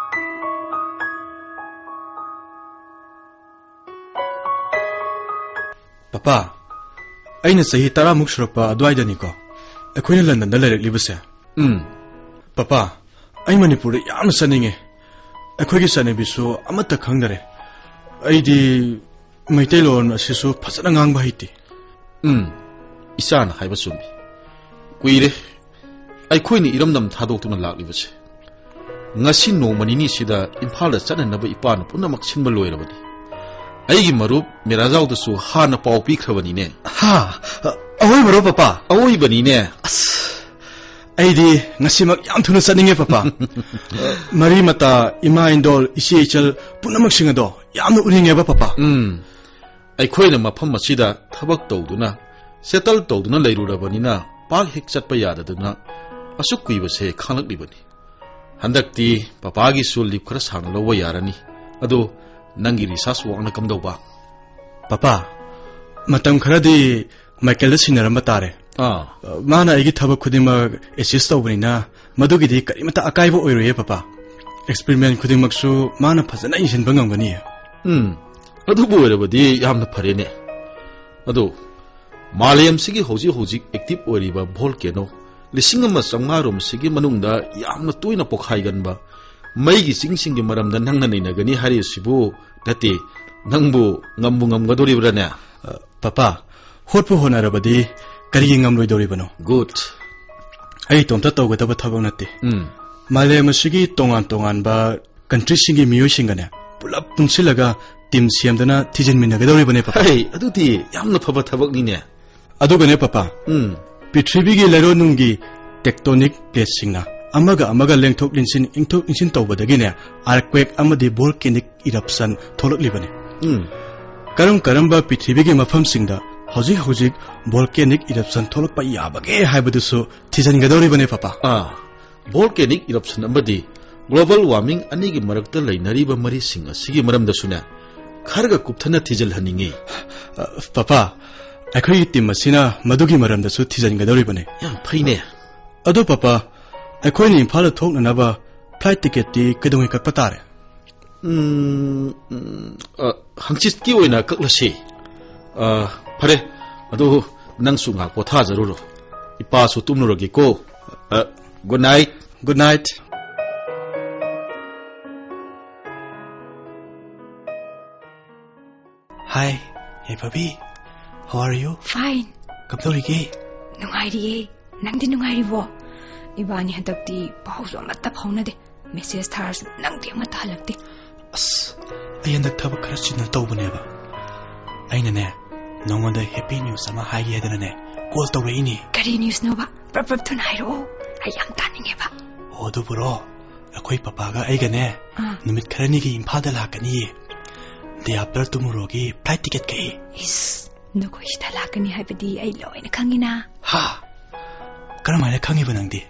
ꯄꯄꯥ, ꯑꯩꯅ ꯆꯍꯤ ꯇꯔꯥꯃꯨꯛ ꯁꯨꯔꯛꯄ ꯑꯗꯨꯋꯥꯏꯗꯅꯤꯀꯣ ꯑꯩꯈꯣꯏꯅ ꯂꯟꯗꯟꯗ ꯂꯩꯔꯛꯂꯤꯕꯁꯦ꯫ ꯎꯝ꯫ ꯄꯄꯥ, ꯑꯩ ꯃꯅꯤꯄꯨꯔꯗ ꯌꯥꯝꯅ ꯆꯠꯅꯤꯡꯉꯦ꯫ ꯑꯩꯈꯣꯏꯒꯤ ꯆꯠꯅꯕꯤꯁꯨ ꯑꯃꯠꯇ ꯈꯪꯗꯔꯦ꯫ ꯑꯩꯗꯤ ꯃꯩꯇꯩꯂꯣꯟ ꯑꯁꯤꯁꯨ ꯐꯖꯅ ꯉꯥꯡꯕ ꯍꯩꯇꯦ꯫ ꯎꯝ, ꯏꯆꯥꯅ ꯍꯥꯏꯕ ꯆꯨꯝꯃꯤ꯫ ꯀꯨꯏꯔꯦ ꯑꯩꯈꯣꯏꯅ ꯏꯔꯝꯗꯝ ꯊꯥꯗꯣꯛꯇꯨꯅ ꯂꯥꯛꯂꯤꯕꯁꯦ꯫ ꯉꯁꯤ ꯅꯣꯡꯃ ꯅꯤꯅꯤꯁꯤꯗ ꯏꯝꯐꯥꯜꯗ ꯆꯠꯅꯅꯕ ꯏꯄꯥꯅ ꯄꯨꯝꯅꯃꯛ ꯁꯤꯟꯕ ꯂꯣꯏꯔꯕꯅꯤ꯫ ꯑꯩꯒꯤ ꯃꯔꯨꯞ ꯃꯤꯔꯥꯖꯥꯎꯗꯁꯨ ꯍꯥꯟꯅ ꯄꯥꯎ ꯄꯤꯈ꯭ꯔꯕꯅꯤꯅꯦ꯫ ꯍꯥ? ꯑꯋꯣꯏꯕꯔꯣ, ꯄꯄꯥ? ꯑꯋꯣꯏꯕꯅꯤꯅꯦ꯫ ꯑꯁ, ꯑꯩꯗꯤ ꯉꯁꯤꯃꯛ ꯌꯥꯝ ꯊꯨꯅ ꯆꯠꯅꯤꯡꯉꯦ, ꯄꯄꯥ꯫ ꯃꯔꯤ ꯃꯇꯥ, ꯏꯃꯥ ꯏꯟꯗꯣꯜ, ꯏꯆꯦ ꯏꯆꯜ ꯄꯨꯝꯅꯃꯛꯁꯤꯡ ꯑꯗꯣ ꯌꯥꯝꯅ ꯎꯅꯤꯡꯉꯦꯕ, ꯄꯄꯥ꯫ ꯎꯝ, ꯑꯩꯈꯣꯏꯅ ꯃꯐꯝ ꯑꯁꯤꯗ ꯊꯕꯛ ꯇꯧꯗꯨꯅ, settle ꯇꯧꯗꯨꯅ ꯂꯩꯔꯨꯔꯕꯅꯤꯅ ꯄꯥꯛ ꯍꯦꯛ ꯆꯠꯄ ꯌꯥꯗꯗꯨꯅ ꯑꯁꯨꯛ ꯀꯨꯏꯕꯁꯦ ꯈꯥꯡꯂꯛꯂꯤꯕꯅꯤ꯫ ꯍꯟꯗꯛꯇꯤ ꯄꯄꯥꯒꯤꯁꯨ leave ꯈꯔ ꯁꯥꯡꯅ ꯂꯧꯕ ꯌꯥꯔꯅꯤ꯫ ꯑꯗꯣ ꯅꯪꯒꯤ research workꯅ ꯀꯝꯗꯧꯕ? ꯄꯄꯥ, ꯃꯇꯝ ꯈꯔꯗꯤ ꯃꯥꯏꯀꯦꯜꯗ ꯁꯤꯟꯅꯔꯝꯕ ꯇꯥꯔꯦ꯫ ꯑꯥ꯫ ꯃꯥꯅ ꯑꯩꯒꯤ ꯊꯕꯛ ꯈꯨꯗꯤꯡꯃꯛ assist ꯇꯧꯕꯅꯤꯅ ꯃꯗꯨꯒꯤꯗꯤ ꯀꯔꯤꯃꯇ ꯑꯀꯥꯏꯕ ꯑꯣꯏꯔꯣꯏꯌꯦ, ꯄꯄꯥ꯫ Experiment ꯈꯨꯗꯤꯡꯃꯛꯁꯨ ꯃꯥꯅ ꯐꯖꯅ ꯌꯦꯡꯁꯤꯟꯕ ꯉꯝꯒꯅꯤꯌꯦ꯫ ꯎꯝ, ꯑꯗꯨꯕꯨ ꯑꯣꯏꯔꯕꯗꯤ ꯌꯥꯝꯅ ꯐꯔꯦꯅꯦ꯫ ꯑꯗꯣ ꯃꯥꯂꯦꯝꯁꯤꯒꯤ ꯍꯧꯖꯤꯛ ꯍꯧꯖꯤꯛ active ꯑꯣꯏꯔꯤꯕ volcano ꯂꯤꯁꯤꯡ ꯑꯃ ꯆꯥꯝꯃꯉꯥ ꯔꯣꯝꯁꯤꯒꯤ ꯃꯅꯨꯡꯗ ꯌꯥꯝꯅ ꯇꯣꯏꯅ ꯄꯣꯈꯥꯏꯒꯟꯕ ꯃꯩꯒꯤ ꯆꯤꯡꯁꯤꯡꯒꯤ ꯃꯔꯝꯗ ꯅꯪꯅ ꯅꯩꯅꯒꯅꯤ ꯍꯥꯏꯔꯤꯁꯤꯕꯨ ꯅꯠꯇꯦ, ꯅꯪꯕꯨ ꯉꯝꯕꯨ ꯉꯝꯒꯗꯣꯔꯤꯕ꯭ꯔꯥꯅꯦ? ꯑ, ꯄꯄꯥ, ꯍꯣꯠꯄꯨ ꯍꯣꯠꯅꯔꯕꯗꯤ ꯀꯔꯤꯒꯤ ꯉꯝꯂꯣꯏꯗꯧꯔꯤꯕꯅꯣ? Good. ꯑꯩ ꯏꯇꯣꯝꯇ ꯇꯧꯒꯗꯕ ꯊꯕꯛ ꯅꯠꯇꯦ꯫ ꯎꯝ꯫ ꯃꯥꯂꯦꯝ ꯑꯁꯤꯒꯤ ꯇꯣꯉꯥꯟ ꯇꯣꯉꯥꯟꯕ countryꯁꯤꯡꯒꯤ ꯃꯤꯑꯣꯏꯁꯤꯡꯒꯅꯦ ꯄꯨꯂꯞ ꯄꯨꯟꯁꯤꯜꯂꯒ team ꯁꯦꯝꯗꯨꯅ ꯊꯤꯖꯤꯟꯃꯤꯟꯅꯒꯗꯧꯔꯤꯕꯅꯦ, ꯄꯄꯥ꯫ ꯍꯩ, ꯑꯗꯨꯗꯤ ꯌꯥꯝꯅ ꯐꯕ ꯊꯕꯛꯅꯤꯅꯦ꯫ ꯑꯗꯨꯒꯅꯦ ꯄꯄꯥ, ꯎꯝ꯫ ꯄ꯭ꯔꯤꯊꯤꯕꯤꯒꯤ ꯂꯩꯔꯣꯟꯅꯨꯡꯒꯤ tectonic plateꯁꯤꯡꯅ ꯑꯃꯒ ꯑꯃꯒ ꯂꯦꯡꯊꯣꯛ ꯂꯦꯡꯁꯤꯟ, ꯏꯟꯊꯣꯛ ꯏꯟꯁꯤꯟ ꯇꯧꯕꯗꯒꯤꯅꯦ, earthquake ꯑꯃꯗꯤ volcanic eruption ꯊꯣꯛꯂꯛꯂꯤꯕꯅꯤ꯫ ꯎꯝ꯫ ꯀꯔꯝ ꯀꯔꯝꯕ ꯄ꯭ꯔꯤꯊꯤꯕꯤꯒꯤ ꯃꯐꯝꯁꯤꯡꯗ ꯍꯧꯖꯤꯛ ꯍꯧꯖꯤꯛ volcanic eruption ꯊꯣꯛꯂꯛꯄ ꯌꯥꯕꯒꯦ ꯍꯥꯏꯕꯗꯨꯁꯨ ꯊꯤꯖꯤꯟꯒꯗꯧꯔꯤꯕꯅꯤ, ꯄꯄꯥ꯫ ꯑꯥ, volcanic eruption ꯑꯃꯗꯤ global warming ꯑꯅꯤꯒꯤ ꯃꯔꯛꯇ ꯂꯩꯅꯔꯤꯕ ꯃꯔꯤꯁꯤꯡ ꯑꯁꯤꯒꯤ ꯃꯔꯝꯗꯁꯨꯅꯦ, ꯈꯔꯒ ꯀꯨꯞꯊꯅ ꯊꯤꯖꯤꯜꯍꯟꯅꯤꯡꯉꯤ꯫ ꯑ, ꯄꯄꯥ, ꯑꯩꯈꯣꯏꯒꯤ team ꯑꯁꯤꯅ ꯃꯗꯨꯒꯤ ꯃꯔꯝꯗꯁꯨ ꯊꯤꯖꯤꯟꯒꯗꯧꯔꯤꯕꯅꯤ꯫ ꯌꯥꯝ ꯐꯩꯅꯦ꯫ ꯑꯗꯣ ꯄꯄꯥ, ꯑꯩꯈꯣꯏꯅ ꯏꯝꯐꯥꯜꯗ ꯊꯣꯛꯅꯅꯕ flight ticketꯇꯤ ꯀꯩꯗꯧꯉꯩ ꯀꯛꯄ ꯇꯥꯔꯦ? ꯎꯝ, ꯎꯝ, ꯑ, ꯍꯪꯆꯤꯠꯀꯤ ꯑꯣꯏꯅ ꯀꯛꯂꯁꯤ꯫ ꯑ, ꯐꯔꯦ, ꯑꯗꯨ ꯅꯪꯁꯨ ꯉꯥꯏꯍꯥꯛ ꯄꯣꯊꯥꯖꯔꯨꯔꯣ꯫ ꯏꯄꯥꯁꯨ ꯇꯨꯝꯂꯨꯔꯒꯦꯀꯣ꯫ ꯑ, good night꯫ Good night꯫ Hi, Yaiphabi. How are you? Fine꯫ ꯀꯝꯗꯧꯔꯤꯒꯦ? ꯅꯨꯡꯉꯥꯏꯔꯤꯌꯦ꯫ ꯅꯪꯗꯤ ꯅꯨꯡꯉꯥꯏꯔꯤꯕꯣ? ꯏꯕꯥꯅꯤ ꯍꯟꯗꯛꯇꯤ ꯄꯥꯎꯁꯨ ꯑꯃꯠꯇ ꯐꯥꯎꯅꯗꯦ꯫ Message ꯊꯥꯔꯁꯨ ꯅꯪꯗꯤ ꯑꯃꯠꯇ ꯍꯜꯂꯛꯇꯦ꯫ ꯑꯁ, ꯑꯩ ꯍꯟꯗꯛ ꯊꯕꯛ ꯈꯔ ꯆꯤꯟꯅ ꯇꯧꯕꯅꯦꯕ꯫ ꯑꯩꯅꯅꯦ, ꯅꯉꯣꯟꯗ happy news ꯑꯃ ꯍꯥꯏꯒꯦ ꯍꯥꯏꯗꯅꯅꯦ, call ꯇꯧꯔꯛꯏꯅꯤ꯫ ꯀꯔꯤ newsꯅꯣꯕ? ꯄ꯭ꯔꯞ ꯄ꯭ꯔꯞ ꯊꯨꯅ ꯍꯥꯏꯔꯛꯑꯣ꯫ ꯑꯩ ꯌꯥꯝ ꯇꯥꯅꯤꯡꯉꯦꯕ꯫ ꯑꯣ, ꯑꯗꯨꯕꯨꯔꯣ? ꯑꯩꯈꯣꯏ ꯄꯄꯥꯒ ꯑꯩꯒꯅꯦ, ꯑꯥ꯫ ꯅꯨꯃꯤꯠ ꯈꯔꯅꯤꯒꯤ ꯏꯝꯐꯥꯜꯗ ꯂꯥꯛꯀꯅꯤꯌꯦ꯫ Day after tomorrowꯒꯤ flight ticket ꯀꯛꯏ꯫ ꯏꯁ, ꯅꯈꯣꯏ ꯁꯤꯗ ꯂꯥꯛꯀꯅꯤ ꯍꯥꯏꯕꯗꯤ ꯑꯩ ꯂꯣꯏꯅ ꯈꯪꯉꯤꯅ꯫ ꯍꯥ? ꯀꯔꯝꯍꯥꯏꯅ ꯈꯪꯉꯤꯕ ꯅꯪꯗꯤ?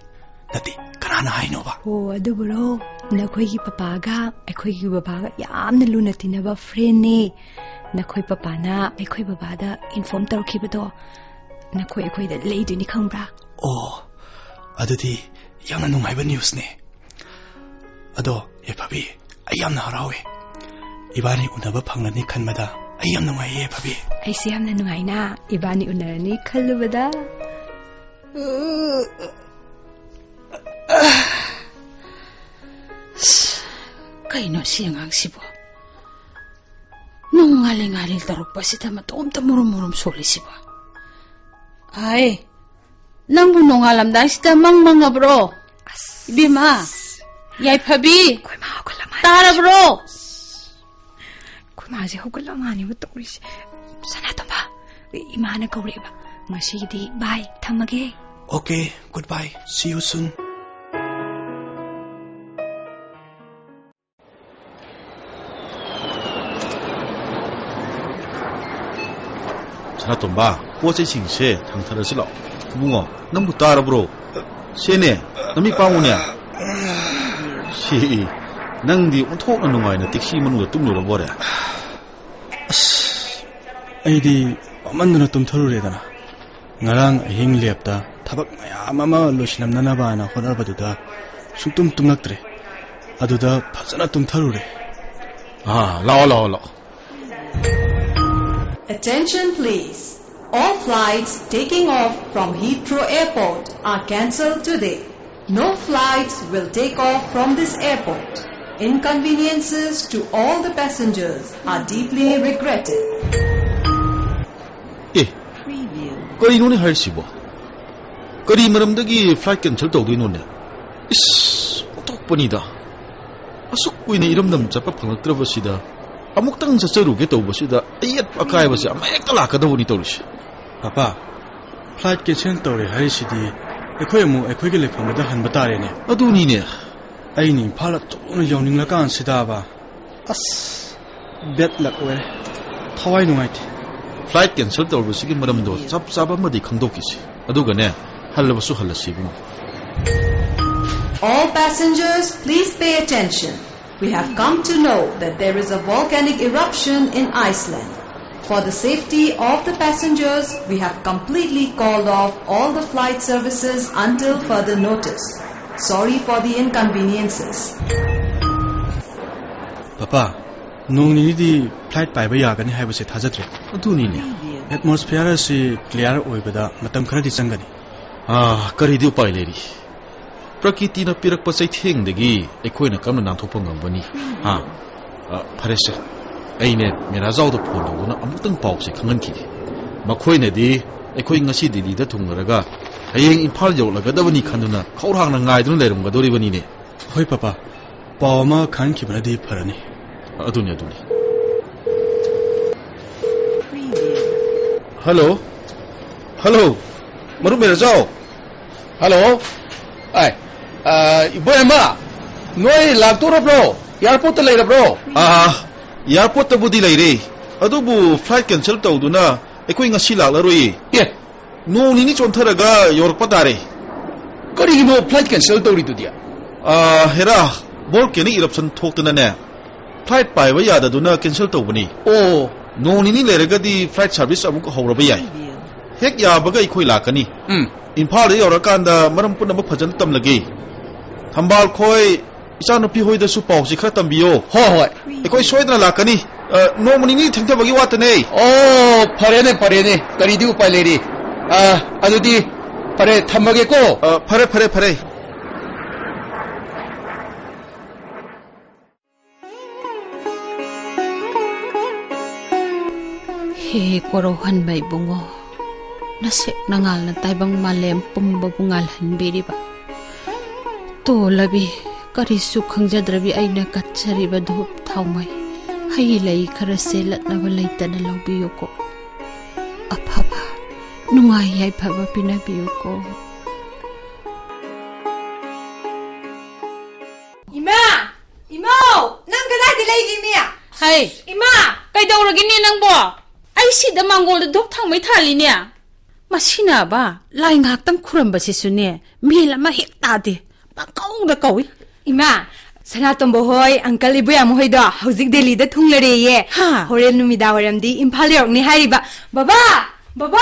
ꯅꯠꯇꯦ, ꯀꯅꯥꯅ ꯍꯥꯏꯅꯣꯕ? ꯑꯣ, ꯑꯗꯨꯕꯨꯔꯣ? ꯅꯈꯣꯏꯒꯤ ꯄꯄꯥꯒ ꯑꯩꯈꯣꯏꯒꯤ ꯕꯕꯥꯒ ꯌꯥꯝꯅ ꯂꯨꯅ ꯇꯤꯟꯅꯕ friendꯅꯦ꯫ ꯅꯈꯣꯏ ꯄꯄꯥꯅ ꯑꯩꯈꯣꯏ ꯕꯕꯥꯗ inform ꯇꯧꯔꯛꯈꯤꯕꯗꯣ, ꯅꯈꯣꯏ ꯑꯩꯈꯣꯏꯗ ꯂꯩꯗꯣꯏꯅꯤ, ꯈꯪꯕ꯭ꯔꯥ? ꯑꯣ, ꯑꯗꯨꯗꯤ ꯌꯥꯝꯅ ꯅꯨꯡꯉꯥꯏꯕ newsꯅꯦ꯫ ꯑꯗꯣ, ꯌꯥꯏꯐꯕꯤ, ꯑꯩ ꯌꯥꯝꯅ ꯍꯔꯥꯎꯋꯦ꯫ ꯏꯕꯥꯅꯤ ꯎꯅꯕ ꯐꯪꯂꯅꯤ ꯈꯟꯕꯗ ꯑꯩ ꯌꯥꯝ ꯅꯨꯡꯉꯥꯏꯌꯦ, ꯌꯥꯏꯐꯕꯤ꯫ ꯑꯩꯁꯨ ꯌꯥꯝꯅ ꯅꯨꯡꯉꯥꯏꯅ, ꯏꯕꯥꯅꯤ ꯎꯅꯔꯅꯤ ꯈꯜꯂꯨꯕꯗ꯫ ꯑꯁ, ꯀꯩꯅꯣ ꯁꯤ ꯑꯉꯥꯡꯁꯤꯕꯣ? ꯅꯣꯡꯉꯥꯜꯂꯤ ꯉꯥꯜꯂꯤ ꯇꯧꯔꯛꯄꯁꯤꯗ ꯃꯇꯣꯝꯇ ꯃꯨꯔꯨꯝ ꯃꯨꯔꯨꯝ ꯁꯣꯜꯂꯤꯁꯤꯕꯣ? ꯑꯥꯏ, ꯅꯪꯕꯨ ꯅꯣꯡꯉꯥꯜꯂꯝꯗꯥꯏꯁꯤꯗ ꯃꯪ ꯃꯪꯉꯕ꯭ꯔꯣ? ꯑꯁ꯫ ꯏꯕꯦꯝꯃ, ꯌꯥꯏꯐꯕꯤ, ꯑꯩꯈꯣꯏ ꯃꯥ ꯍꯧꯒꯠꯂꯝꯃꯅꯤ꯫ ꯇꯥꯔꯕ꯭ꯔꯣ? ꯑꯩꯈꯣꯏ ꯃꯥꯁꯦ ꯍꯧꯒꯠꯂꯝꯃꯅꯦꯕ ꯇꯧꯔꯤꯁꯦ꯫ ꯁꯅꯥꯇꯣꯝꯕ, ꯏꯃꯥꯅ ꯀꯧꯔꯛꯑꯦꯕ꯫ ꯉꯁꯤꯒꯤꯗꯤ ꯕꯥꯏ, ꯊꯝꯃꯒꯦ꯫ Okay, goodbye. See you soon. ꯁꯅꯥꯇꯣꯝꯕ, ꯄꯣꯠ ꯆꯩꯁꯤꯡꯁꯦ ꯊꯥꯡꯊꯔꯁꯤ ꯂꯥꯛꯑꯣ꯫ ꯏꯕꯨꯡꯉꯣ, ꯅꯪꯕꯨ ꯇꯥꯔꯕ꯭ꯔꯣ? ꯁꯦꯅꯦ, ꯅꯃꯤꯠ ꯄꯥꯡꯉꯨꯅꯦ꯫ ꯁꯤ, ꯅꯪꯗꯤ ꯑꯣꯟꯊꯣꯛꯅ ꯅꯨꯡꯉꯥꯏꯅ ꯇꯦꯛꯁꯤ ꯃꯅꯨꯡꯗ ꯇꯨꯝꯂꯨꯔꯕꯣꯔꯦ? ꯑꯁ, ꯑꯩꯗꯤ ꯋꯥꯃꯟꯗꯅ ꯇꯨꯝꯊꯔꯨꯔꯦꯗꯅ꯫ ꯉꯔꯥꯡ ꯑꯍꯤꯡ ꯂꯦꯞꯇ ꯊꯕꯛ ꯃꯌꯥꯝ ꯑꯃ ꯂꯣꯏꯁꯤꯜꯂꯝꯅꯅꯕꯅ ꯍꯣꯠꯅꯕꯗꯨꯗ ꯁꯨꯡꯇꯨꯝ ꯇꯨꯝꯂꯛꯇ꯭ꯔꯦ꯫ ꯑꯗꯨꯗ ꯐꯖꯅ ꯇꯨꯝꯊꯔꯨꯔꯦ꯫ ꯑꯥ, ꯂꯥꯛꯑꯣ, ꯂꯥꯛꯑꯣ, ꯂꯥꯛꯑꯣ꯫ Attention please. All flights taking off from Heathrow Airport are cancelled today. No flights will take off from this airport. Inconveniences to all the passengers are deeply regretted. ꯑꯦ, ꯀꯔꯤꯅꯣꯅꯦ ꯍꯥꯏꯔꯤꯁꯤꯕꯣ? ꯀꯔꯤ ꯃꯔꯝꯗꯒꯤ flight cancel ꯇꯧꯗꯣꯏꯅꯣꯅꯦ? ꯏꯁ, ꯑꯣꯟꯊꯣꯛꯄꯅꯤꯗ꯫ ꯑꯁꯨꯛ ꯀꯨꯏꯅ ꯏꯔꯝꯗꯝ ꯆꯠꯄ ꯐꯪꯂꯛꯇ꯭ꯔꯕꯁꯤꯗ ꯑꯃꯨꯛꯇꯪ ꯆꯠꯆꯔꯨꯒꯦ ꯇꯧꯕꯁꯤꯗ ꯑꯌꯦꯠꯄ ꯑꯀꯥꯏꯕꯁꯦ ꯑꯃꯍꯦꯛꯇ ꯂꯥꯛꯀꯗꯧꯕꯅꯤ ꯇꯧꯔꯤꯁꯦ꯫ ꯄꯥꯄꯥ, flight cancel ꯇꯧꯔꯦ ꯍꯥꯏꯔꯤꯁꯤꯗꯤ ꯑꯩꯈꯣꯏ ꯑꯃꯨꯛ ꯑꯩꯈꯣꯏꯒꯤ ꯂꯩꯐꯝꯗꯨꯗ ꯍꯟꯕ ꯇꯥꯔꯦꯅꯦ꯫ ꯑꯗꯨꯅꯤꯅꯦ꯫ ꯑꯩꯅ ꯏꯝꯐꯥꯜꯗ ꯊꯨꯅ ꯌꯧꯅꯤꯡꯂꯀꯥꯟꯁꯤꯗꯕ꯫ ꯑꯁ, bad luck ꯑꯣꯏꯔꯦ꯫ ꯊꯋꯥꯏ ꯅꯨꯡꯉꯥꯏꯇꯦ꯫ Flight cancel ꯇꯧꯔꯤꯕꯁꯤꯒꯤ ꯃꯔꯝꯗꯣ ꯆꯞ ꯆꯥꯕ ꯑꯃꯗꯤ ꯈꯪꯗꯣꯛꯈꯤꯁꯤ꯫ ꯑꯗꯨꯒꯅꯦ, ꯍꯜꯂꯕꯁꯨ ꯍꯜꯂꯁꯤ ꯏꯕꯨꯡꯉꯣ꯫ All passengers, please pay attention. We have come to know that there is a volcanic eruption in Iceland. For the safety of the passengers, we have completely called off all the flight services until further notice. Sorry for the inconveniences. Papa, ꯅꯣꯡ ꯅꯤꯅꯤꯗꯤ flight ꯄꯥꯏꯕ ꯌꯥꯒꯅꯤ ꯍꯥꯏꯕꯁꯦ ꯊꯥꯖꯗ꯭ꯔꯦ꯫ ꯑꯗꯨꯅꯤꯅꯦ꯫ Atmosphere ꯑꯁꯤ clear ꯑꯣꯏꯕꯗ ꯃꯇꯝ ꯈꯔꯗꯤ ꯆꯪꯒꯅꯤ꯫ ꯑꯥ, ꯀꯔꯤꯗꯤ ꯎꯄꯥꯏ ꯂꯩꯔꯤ? ꯄ꯭ꯔꯀꯤꯇꯤꯅ ꯄꯤꯔꯛꯄ ꯆꯩꯊꯦꯡꯗꯒꯤ ꯑꯩꯈꯣꯏꯅ ꯀꯔꯝꯅ ꯅꯥꯟꯊꯣꯛꯄ ꯉꯝꯒꯅꯤ? ꯍꯥ? ꯑ, ꯐꯔꯦꯁꯦ, ꯑꯩꯅꯦ ꯃꯦꯔꯥꯖꯥꯎꯗ phone ꯇꯧꯗꯨꯅ ꯑꯃꯨꯛꯇꯪ ꯄꯥꯎꯁꯦ ꯈꯪꯍꯟꯈꯤꯒꯦ꯫ ꯃꯈꯣꯏꯅꯗꯤ ꯑꯩꯈꯣꯏ ꯉꯁꯤ ꯗꯤꯜꯂꯤꯗ ꯊꯨꯡꯂꯔꯒ ꯍꯌꯦꯡ ꯏꯝꯐꯥꯜ ꯌꯧꯔꯛꯂꯒꯗꯕꯅꯤ ꯈꯟꯗꯨꯅ ꯈꯧꯔꯥꯡꯅ ꯉꯥꯏꯗꯨꯅ ꯂꯩꯔꯝꯒꯗꯧꯔꯤꯕꯅꯤꯅꯦ꯫ ꯍꯣꯏ ꯄꯥꯄꯥ, ꯄꯥꯎ ꯑꯃ ꯈꯪꯍꯟꯈꯤꯕꯅꯗꯤ ꯐꯔꯅꯤ꯫ ꯑꯗꯨꯅꯤ, ꯑꯗꯨꯅꯤ꯫ Hello? ꯍꯜꯂꯣ, ꯃꯔꯨꯞ ꯃꯦꯔꯥꯖꯥꯎ꯫ ꯍꯜꯂꯣ꯫ ꯑꯥꯏ, ꯑ, ꯏꯕꯣꯌꯥꯏꯃ, ꯅꯣꯏ ꯂꯥꯛꯇꯣꯔꯕ꯭ꯔꯣ? ꯑꯦꯌꯥꯔꯄꯣꯔꯠꯇ ꯂꯩꯔꯕ꯭ꯔꯣ? ꯑꯥ, ꯑꯦꯌꯥꯔꯄꯣꯔꯠꯇꯕꯨꯗꯤ ꯂꯩꯔꯦ, ꯑꯗꯨꯕꯨ ꯐ꯭ꯂꯥꯏꯠ ꯀꯦꯟꯁꯦꯜ ꯇꯧꯗꯨꯅ ꯑꯩꯈꯣꯏ ꯉꯁꯤ ꯂꯥꯛꯂꯔꯣꯏꯌꯦ꯫ ꯑꯦ, ꯅꯣꯡ ꯅꯤꯅꯤ ꯆꯣꯟꯊꯔꯒ ꯌꯧꯔꯛꯄ ꯇꯥꯔꯦ꯫ ꯀꯔꯤꯒꯤꯅꯣ ꯐ꯭ꯂꯥꯏꯠ ꯀꯦꯟꯁꯦꯜ ꯇꯧꯔꯤꯗꯨꯗꯤ? ꯑꯥ, ꯍꯦꯔꯥ, ꯚꯣꯜꯀꯦꯅꯤꯛ ꯏꯔꯞꯁꯟ ꯊꯣꯛꯇꯅꯅꯦ, ꯐ꯭ꯂꯥꯏꯠ ꯄꯥꯏꯕ ꯌꯥꯗꯗꯨꯅ ꯀꯦꯟꯁꯦꯜ ꯇꯧꯕꯅꯤ꯫ ꯑꯣ꯫ ꯅꯣꯡ ꯅꯤꯅꯤ ꯂꯩꯔꯒꯗꯤ ꯐ꯭ꯂꯥꯏꯠ ꯁꯥꯔꯚꯤꯁ ꯑꯃꯨꯛ ꯍꯧꯔꯕ ꯌꯥꯏ꯫ ꯍꯦꯛ ꯌꯥꯕꯒ ꯑꯩꯈꯣꯏ ꯂꯥꯛꯀꯅꯤ꯫ ꯎꯝ꯫ ꯏꯝꯐꯥꯜꯗ ꯌꯧꯔꯀꯥꯟꯗ ꯃꯔꯝ ꯄꯨꯝꯅꯃꯛ ꯐꯖꯅ ꯇꯝꯂꯒꯦ꯫ ꯊꯝꯕꯥꯜ ꯈꯣꯏ, ꯏꯆꯥꯅꯨꯄꯤ ꯍꯣꯏꯗꯁꯨ ꯄꯥꯎꯁꯤ ꯈꯔ ꯇꯝꯕꯤꯌꯣ꯫ ꯍꯣꯏ, ꯍꯣꯏ꯫ ꯑꯩꯈꯣꯏ ꯁꯣꯏꯗꯅ ꯂꯥꯛꯀꯅꯤ꯫ ꯑ, ꯅꯣꯡꯃ ꯅꯤꯅꯤ ꯊꯦꯡꯊꯕꯒꯤ ꯋꯥꯇꯅꯦ꯫ ꯑꯣ, ꯐꯔꯦꯅꯦ, ꯐꯔꯦꯅꯦ꯫ ꯀꯔꯤꯗꯤ ꯎꯄꯥꯏ ꯂꯩꯔꯤ? ꯑ, ꯑꯗꯨꯗꯤ ꯐꯔꯦ, ꯊꯝꯃꯒꯦꯀꯣ꯫ ꯑ, ꯐꯔꯦ, ꯐꯔꯦ, ꯐꯔꯦ꯫ ꯍꯦ ꯀꯣꯔꯧꯍꯟꯕ ꯏꯕꯨꯡꯉꯣ, ꯅꯁꯦꯛ ꯅꯉꯥꯜꯅ ꯇꯥꯏꯕꯪ ꯃꯥꯂꯦꯝ ꯄꯨꯝꯕꯕꯨ ꯉꯥꯜꯍꯟꯕꯤꯔꯤꯕ꯫ ꯇꯣꯜꯂꯕꯤ, ꯀꯔꯤꯁꯨ ꯈꯪꯖꯗ꯭ꯔꯕꯤ ꯑꯩꯅ ꯀꯠꯆꯔꯤꯕ ꯙꯨꯞ ꯊꯥꯎꯃꯩ, ꯍꯩ ꯂꯩ ꯈꯔ ꯆꯦꯜꯂꯠꯅꯕ ꯂꯩꯇꯅ ꯂꯧꯕꯤꯌꯨꯀꯣ꯫ ꯑꯐꯕ, ꯅꯨꯡꯉꯥꯏ ꯌꯥꯏꯐꯕ ꯄꯤꯅꯕꯤꯌꯨꯀꯣ꯫ ꯏꯃꯥ! ꯏꯃꯥꯎ! ꯅꯪ ꯀꯗꯥꯏꯗ ꯂꯩꯒꯦ, ꯏꯃꯥ? ꯍꯩ! ꯏꯃꯥ! ꯀꯩꯗꯧꯔꯒꯦꯅꯦ ꯅꯪꯕꯣ? ꯑꯩ ꯁꯤꯗ ꯃꯥꯡꯒꯣꯜꯗ ꯙꯨꯞ ꯊꯥꯎꯃꯩ ꯊꯥꯜꯂꯤꯅꯦ꯫ ꯃꯁꯤꯅꯕ ꯂꯥꯏ ꯉꯥꯏꯍꯥꯛꯇꯪ ꯈꯨꯔꯝꯕꯁꯤꯁꯨꯅꯦ, ꯃꯦꯟ ꯑꯃ ꯍꯦꯛ ꯇꯥꯗꯦ꯫ ꯄꯪꯀꯧꯗ ꯀꯧꯏ꯫ ꯏꯃꯥ, ꯁꯅꯥꯇꯣꯝꯕ ꯍꯣꯏ, ꯑꯪꯀꯜ ꯏꯕꯣꯌꯥꯝ ꯍꯣꯏꯗꯣ ꯍꯧꯖꯤꯛ ꯗꯦꯜꯂꯤꯗ ꯊꯨꯡꯂꯔꯦꯌꯦ꯫ ꯍꯥ? ꯍꯣꯔꯦꯟ ꯅꯨꯃꯤꯗꯥꯡ ꯋꯥꯏꯔꯝꯗꯤ ꯏꯝꯐꯥꯜ ꯌꯧꯔꯛꯅꯤ ꯍꯥꯏꯔꯤꯕ꯫ ꯕꯕꯥ! ꯕꯕꯥ!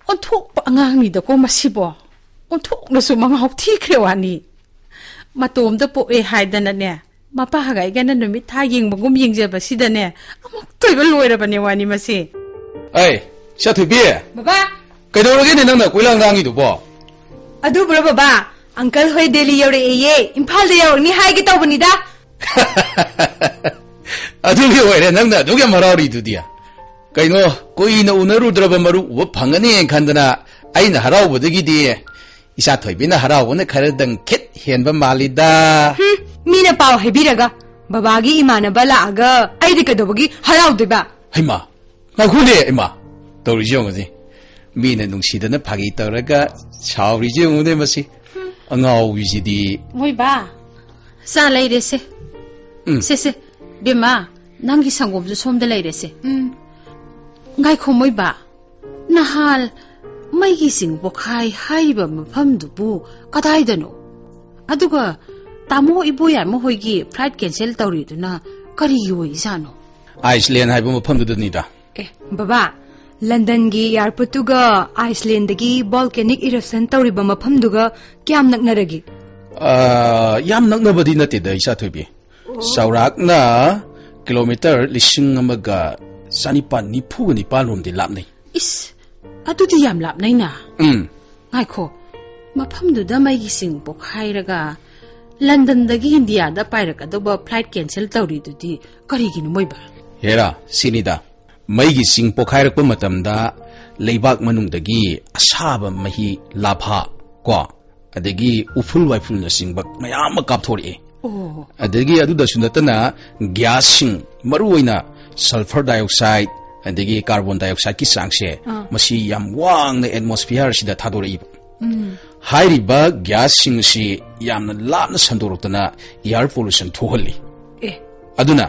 ꯑꯣꯟꯊꯣꯛꯄ ꯑꯉꯥꯡꯅꯤꯗꯀꯣ ꯃꯁꯤꯕꯣ꯫ ꯑꯣꯟꯊꯣꯛꯅꯁꯨ ꯃꯉꯥꯎ ꯊꯤꯈ꯭ꯔꯦ ꯋꯥꯅꯤ꯫ ꯃꯇꯣꯝꯗ ꯄꯣꯛꯑꯦ ꯍꯥꯏꯗꯅꯅꯦ, ꯃꯄꯥꯒ ꯑꯩꯒꯅ ꯅꯨꯃꯤꯠ ꯊꯥ ꯌꯦꯡꯕꯒꯨꯝ ꯌꯦꯡꯖꯕꯁꯤꯗꯅꯦ, ꯑꯃꯨꯛꯇꯣꯏꯕ ꯂꯣꯏꯔꯕꯅꯦ ꯋꯥꯅꯤ ꯃꯁꯤ꯫ ꯑꯩ, ꯏꯆꯥꯊꯣꯏꯕꯤ! ꯕꯕꯥ! ꯀꯩꯗꯧꯔꯒꯦꯅꯦ ꯅꯪꯅ ꯀꯣꯏꯂꯥꯡ ꯂꯥꯡꯉꯤꯗꯨꯕꯣ? ꯑꯗꯨꯕꯨꯔꯣ ꯕꯕꯥ, ꯑꯪꯀꯜ ꯍꯣꯏ ꯗꯦꯜꯂꯤ ꯌꯧꯔꯛꯑꯦꯌꯦ, ꯏꯝꯐꯥꯜꯗ ꯌꯧꯔꯛꯅꯤ ꯍꯥꯏꯒꯦ ꯇꯧꯕꯅꯤꯗ꯫ ꯑꯗꯨꯒꯤ ꯑꯣꯏꯔꯦ ꯅꯪꯅ ꯑꯗꯨꯛ ꯌꯥꯝ ꯍꯔꯥꯎꯔꯤꯗꯨꯗꯤ꯫ ꯀꯩꯅꯣ, ꯀꯨꯏꯅ ꯎꯅꯔꯨꯗ꯭ꯔꯕ ꯃꯔꯨꯞ ꯎꯕ ꯐꯪꯒꯅꯤ ꯈꯟꯗꯅ ꯑꯩꯅ ꯍꯔꯥꯎꯕꯗꯒꯤꯗꯤ ꯏꯆꯥ ꯊꯣꯏꯕꯤꯅ ꯍꯔꯥꯎꯕꯅ ꯈꯔꯗꯪ ꯈꯤꯠ ꯍꯦꯟꯕ ꯃꯥꯜꯂꯤꯗ꯫ ꯍꯨꯝ, ꯃꯤꯅ ꯄꯥꯎ ꯍꯥꯏꯕꯤꯔꯒ ꯕꯕꯥꯒꯤ ꯏꯃꯥꯟꯅꯕ ꯂꯥꯛꯑꯒ ꯑꯩꯗꯤ ꯀꯩꯗꯧꯕꯒꯤ ꯍꯔꯥꯎꯗꯣꯏꯕ? ꯍꯩꯃꯥ, ꯉꯥꯏꯈꯣꯅꯦ ꯏꯃꯥ, ꯇꯧꯔꯤꯁꯤ ꯌꯦꯡꯉꯨꯁꯤ꯫ ꯃꯤꯅ ꯅꯨꯡꯁꯤꯗꯅ ꯐꯥꯒꯤ ꯇꯧꯔꯒ ꯁꯥꯎꯔꯤꯁꯦ ꯌꯦꯡꯉꯨꯅꯦ ꯃꯁꯤ꯫ ꯑꯉꯥꯎꯕꯤꯁꯤꯗꯤ꯫ ꯃꯣꯏꯕꯥ, ꯆꯥ ꯂꯩꯔꯦꯁꯦ꯫ ꯎꯝ꯫ ꯁꯦ, ꯁꯦ, ꯕꯦꯝꯃ, ꯅꯪꯒꯤ ꯁꯪꯒꯣꯝꯁꯨ ꯁꯣꯝꯗ ꯂꯩꯔꯦꯁꯦ꯫ ꯎꯝ꯫ ꯉꯥꯏꯈꯣ ꯃꯣꯏꯕꯥ, ꯅꯍꯥꯟ ꯃꯩꯒꯤ ꯆꯤꯡ ꯄꯣꯛꯈꯥꯏ ꯍꯥꯏꯔꯤꯕ ꯃꯐꯝꯗꯨꯕꯨ ꯀꯗꯥꯏꯗꯅꯣ? ꯑꯗꯨꯒ ꯇꯥꯃꯣ ꯏꯕꯣꯌꯥꯏꯃ ꯍꯣꯏꯒꯤ flight cancel ꯇꯧꯔꯤꯗꯨꯅ ꯀꯔꯤꯒꯤ ꯑꯣꯏꯖꯥꯠꯅꯣ? ꯑꯥꯏꯁꯂꯦꯟ ꯍꯥꯏꯕ ꯃꯐꯝꯗꯨꯗꯅꯤꯗ꯫ ꯑꯦ, ꯕꯕꯥ, ꯂꯟꯗꯟꯒꯤ airportꯇꯨꯒ ꯑꯥꯏꯁꯂꯦꯟꯗꯒꯤ volcanic eruption ꯇꯧꯔꯤꯕ ꯃꯐꯝꯗꯨꯒ ꯀꯌꯥꯝ ꯅꯛꯅꯔꯒꯦ? ꯑ, ꯌꯥꯝ ꯅꯛꯅꯕꯗꯤ ꯅꯠꯇꯦꯗ, ꯏꯆꯥ ꯊꯣꯏꯕꯤ꯫ ꯆꯥꯎꯔꯥꯛꯅ ꯀꯤꯂꯣꯃꯤꯇꯔ ꯂꯤꯁꯤꯡ ꯑꯃꯒ ꯆꯅꯤꯄꯥꯟ ꯅꯤꯐꯨꯒ ꯅꯤꯄꯥꯟ ꯔꯣꯝꯗꯤ ꯂꯥꯞꯅꯩ꯫ ꯏꯁ, ꯑꯗꯨꯗꯤ ꯌꯥꯝ ꯂꯥꯞꯅꯩꯅ꯫ ꯎꯝ꯫ ꯉꯥꯏꯈꯣ, ꯃꯐꯝꯗꯨꯗ ꯃꯩꯒꯤ ꯆꯤꯡ ꯄꯣꯛꯈꯥꯏꯔꯒ ꯂꯟꯗꯟꯗꯒꯤ ꯏꯟꯗꯤꯌꯥꯗ ꯄꯥꯏꯔꯛꯀꯗꯧꯕ flight cancel ꯇꯧꯔꯤꯗꯨꯗꯤ ꯀꯔꯤꯒꯤꯅꯣ ꯃꯣꯏꯕ? ꯍꯦꯔꯥ, ꯁꯤꯅꯤꯗ꯫ ꯃꯩꯒꯤ ꯆꯤꯡ ꯄꯣꯛꯈꯥꯏꯔꯛꯄ ꯃꯇꯝꯗ ꯂꯩꯕꯥꯛ ꯃꯅꯨꯡꯗꯒꯤ ꯑꯁꯥꯕ ꯃꯍꯤ, ꯂꯥꯚꯥ ꯀꯣ, ꯑꯗꯒꯤ ꯎꯐꯨꯜ ꯋꯥꯏꯐꯨꯜꯅꯆꯤꯡꯕ ꯃꯌꯥꯝ ꯑꯃ ꯀꯥꯞꯊꯣꯔꯛꯑꯦ꯫ ꯑꯣ꯫ ꯑꯗꯒꯤ ꯑꯗꯨꯗꯁꯨ ꯅꯠꯇꯅ ꯒ꯭ꯌꯥꯁꯁꯤꯡ, ꯃꯔꯨꯑꯣꯏꯅ sulphur dioxide, ꯑꯗꯒꯤ carbon dioxideꯀꯤ ꯆꯥꯡꯁꯦ, ꯑꯥ꯫ ꯃꯁꯤ ꯌꯥꯝ ꯋꯥꯡꯅ atmosphereꯁꯤꯗ ꯊꯥꯗꯣꯔꯛꯏꯕ꯫ ꯎꯝ꯫ ꯍꯥꯏꯔꯤꯕ ꯒ꯭ꯌꯥꯁꯁꯤꯡ ꯑꯁꯤ ꯌꯥꯝꯅ ꯂꯥꯞꯅ ꯁꯟꯗꯣꯔꯛꯇꯅ air pollution ꯊꯣꯛꯍꯜꯂꯤ꯫ ꯑꯦ꯫ ꯑꯗꯨꯅ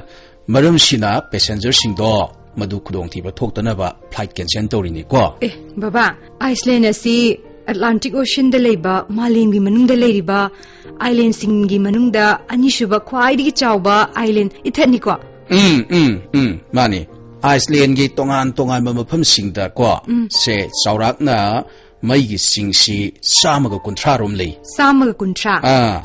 ꯃꯔꯝꯁꯤꯅ passengerꯁꯤꯡꯗꯣ ꯃꯗꯨ ꯈꯨꯗꯣꯡꯊꯤꯕ ꯊꯣꯛꯇꯅꯕ flight cancel ꯇꯧꯔꯤꯅꯤꯀꯣ꯫ ꯑꯦ, ꯕꯕꯥ, ꯑꯥꯏꯁꯂꯦꯟ ꯑꯁꯤ Atlantic Oceanꯗ ꯂꯩꯕ ꯃꯥꯂꯦꯝꯒꯤ ꯃꯅꯨꯡꯗ ꯂꯩꯔꯤꯕ islandꯁꯤꯡꯒꯤ ꯃꯅꯨꯡꯗ ꯑꯅꯤꯁꯨꯕ ꯈ꯭ꯋꯥꯏꯗꯒꯤ ꯆꯥꯎꯕ island ꯏꯊꯠꯅꯤꯀꯣ? ꯎꯝ, ꯎꯝ, ꯎꯝ, ꯃꯥꯅꯤ꯫ ꯑꯥꯏꯁꯂꯦꯟꯒꯤ ꯇꯣꯉꯥꯟ ꯇꯣꯉꯥꯟꯕ ꯃꯐꯝꯁꯤꯡꯗ ꯀꯣ, ꯎꯝ꯫ ꯁꯦ ꯆꯥꯎꯔꯥꯛꯅ ꯃꯩꯒꯤ ꯆꯤꯡꯁꯤ ꯆꯥꯝꯃꯒ ꯀꯨꯟꯊ꯭ꯔꯥ ꯔꯣꯝ ꯂꯩ꯫ ꯆꯥꯝꯃꯒ ꯀꯨꯟꯊ꯭ꯔꯥ? ꯑꯥ,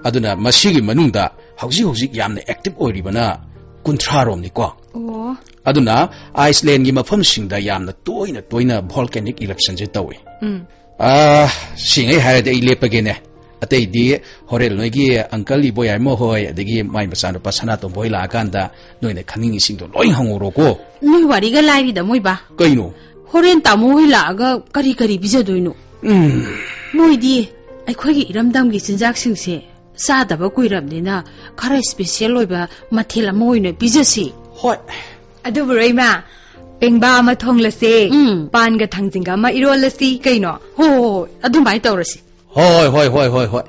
ꯑꯗꯨꯅ ꯃꯁꯤꯒꯤ ꯃꯅꯨꯡꯗ ꯍꯧꯖꯤꯛ ꯍꯧꯖꯤꯛ ꯌꯥꯝꯅ active ꯑꯣꯏꯔꯤꯕꯅ ꯀꯨꯟꯊ꯭ꯔꯥ ꯔꯣꯝꯅꯤꯀꯣ꯫ ꯑꯣ꯫ ꯑꯗꯨꯅ ꯑꯥꯏꯁꯂꯦꯟꯒꯤ ꯃꯐꯝꯁꯤꯡꯗ ꯌꯥꯝꯅ ꯇꯣꯏꯅ ꯇꯣꯏꯅ volcanic eruptionꯁꯦ ꯇꯧꯏ꯫ ꯎꯝ꯫ ꯑꯥ, ꯁꯤꯉꯩ ꯍꯥꯏꯔꯗꯤ ꯑꯩ ꯂꯦꯞꯄꯒꯦꯅꯦ꯫ ꯑꯇꯩꯗꯤ ꯍꯣꯔꯦꯟ ꯅꯣꯏꯒꯤ uncle ꯏꯕꯣꯌꯥꯏꯃ ꯍꯣꯏ, ꯑꯗꯒꯤ ꯃꯥꯏ ꯃꯆꯥꯅꯨꯄꯥ ꯁꯅꯥꯇꯣꯝꯕ ꯍꯣꯏ ꯂꯥꯛꯑꯀꯥꯟꯗ ꯅꯣꯏꯅ ꯈꯪꯅꯤꯡꯉꯤꯁꯤꯡꯗꯣ ꯂꯣꯏ ꯍꯪꯍꯧꯔꯣꯀꯣ꯫ ꯅꯣꯏ ꯋꯥꯔꯤꯒ ꯂꯥꯏꯔꯤꯗ ꯃꯣꯏꯕꯥ꯫ ꯀꯩꯅꯣ? ꯍꯣꯔꯦꯟ ꯇꯥꯃꯣ ꯍꯣꯏ ꯂꯥꯛꯑꯒ ꯀꯔꯤ ꯀꯔꯤ ꯄꯤꯖꯗꯣꯏꯅꯣ? ꯎꯝ꯫ ꯃꯣꯏꯗꯤ ꯑꯩꯈꯣꯏꯒꯤ ꯏꯔꯝꯗꯝꯒꯤ ꯆꯤꯟꯖꯥꯛꯁꯤꯡꯁꯦ ꯆꯥꯗꯕ ꯀꯨꯏꯔꯕꯅꯤꯅ ꯈꯔ special ꯑꯣꯏꯕ ꯃꯊꯦꯜ ꯑꯃ ꯑꯣꯏꯅ ꯄꯤꯖꯁꯤ꯫ ꯍꯣꯏ꯫ ꯑꯗꯨꯕꯨꯔꯣ ꯏꯃꯥ, ꯄꯦꯡꯕꯥ ꯑꯃ ꯊꯣꯡꯂꯁꯦ꯫ ꯎꯝ꯫ ꯄꯥꯟꯒ ꯊꯥꯡꯖꯤꯡꯒ ꯑꯃ ꯏꯔꯣꯜꯂꯁꯤ ꯀꯩꯅꯣ꯫ ꯍꯣ, ꯍꯣ, ꯍꯣ, ꯑꯗꯨꯃꯥꯏꯅ ꯇꯧꯔꯁꯤ꯫ ꯍꯣꯏ, ꯍꯣꯏ, ꯍꯣꯏ, ꯍꯣꯏ, ꯍꯣꯏ꯫